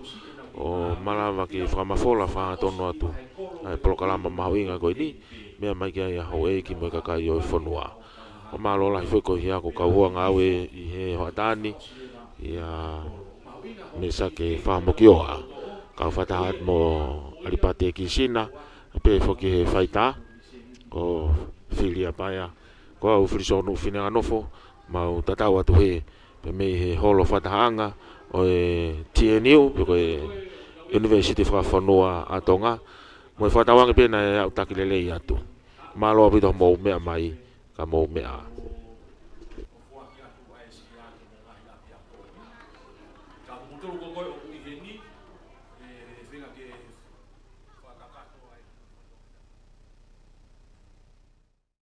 ʻO malava ke fakamafola fakahangatonu atu ʻa e polokalama mahuʻinga ko eni, meʻa mai ki ai ʻa houʻeiki mo e kakai ʻo e fonua. Fakamālō lahi foki ko ia ko e kau hoa ngāue ʻi he hoʻatā ni, ʻia Mesake Fakamokioa, kau fakataha atu mo ʻAlipate Kisina, pehē foki he faitā ko Filia Paea, ko au Filisonu Fineanganofo, mau tatau atu hē pē mei he holo fakatahaʻanga ʻo e T N U, pe ko e University Fakafonua ʻa Tonga, mo e fakatauange pē naʻe aʻutaki lelei atu. Mālō ʻaupito hoʻomou meʻa mai, ka mou meʻa.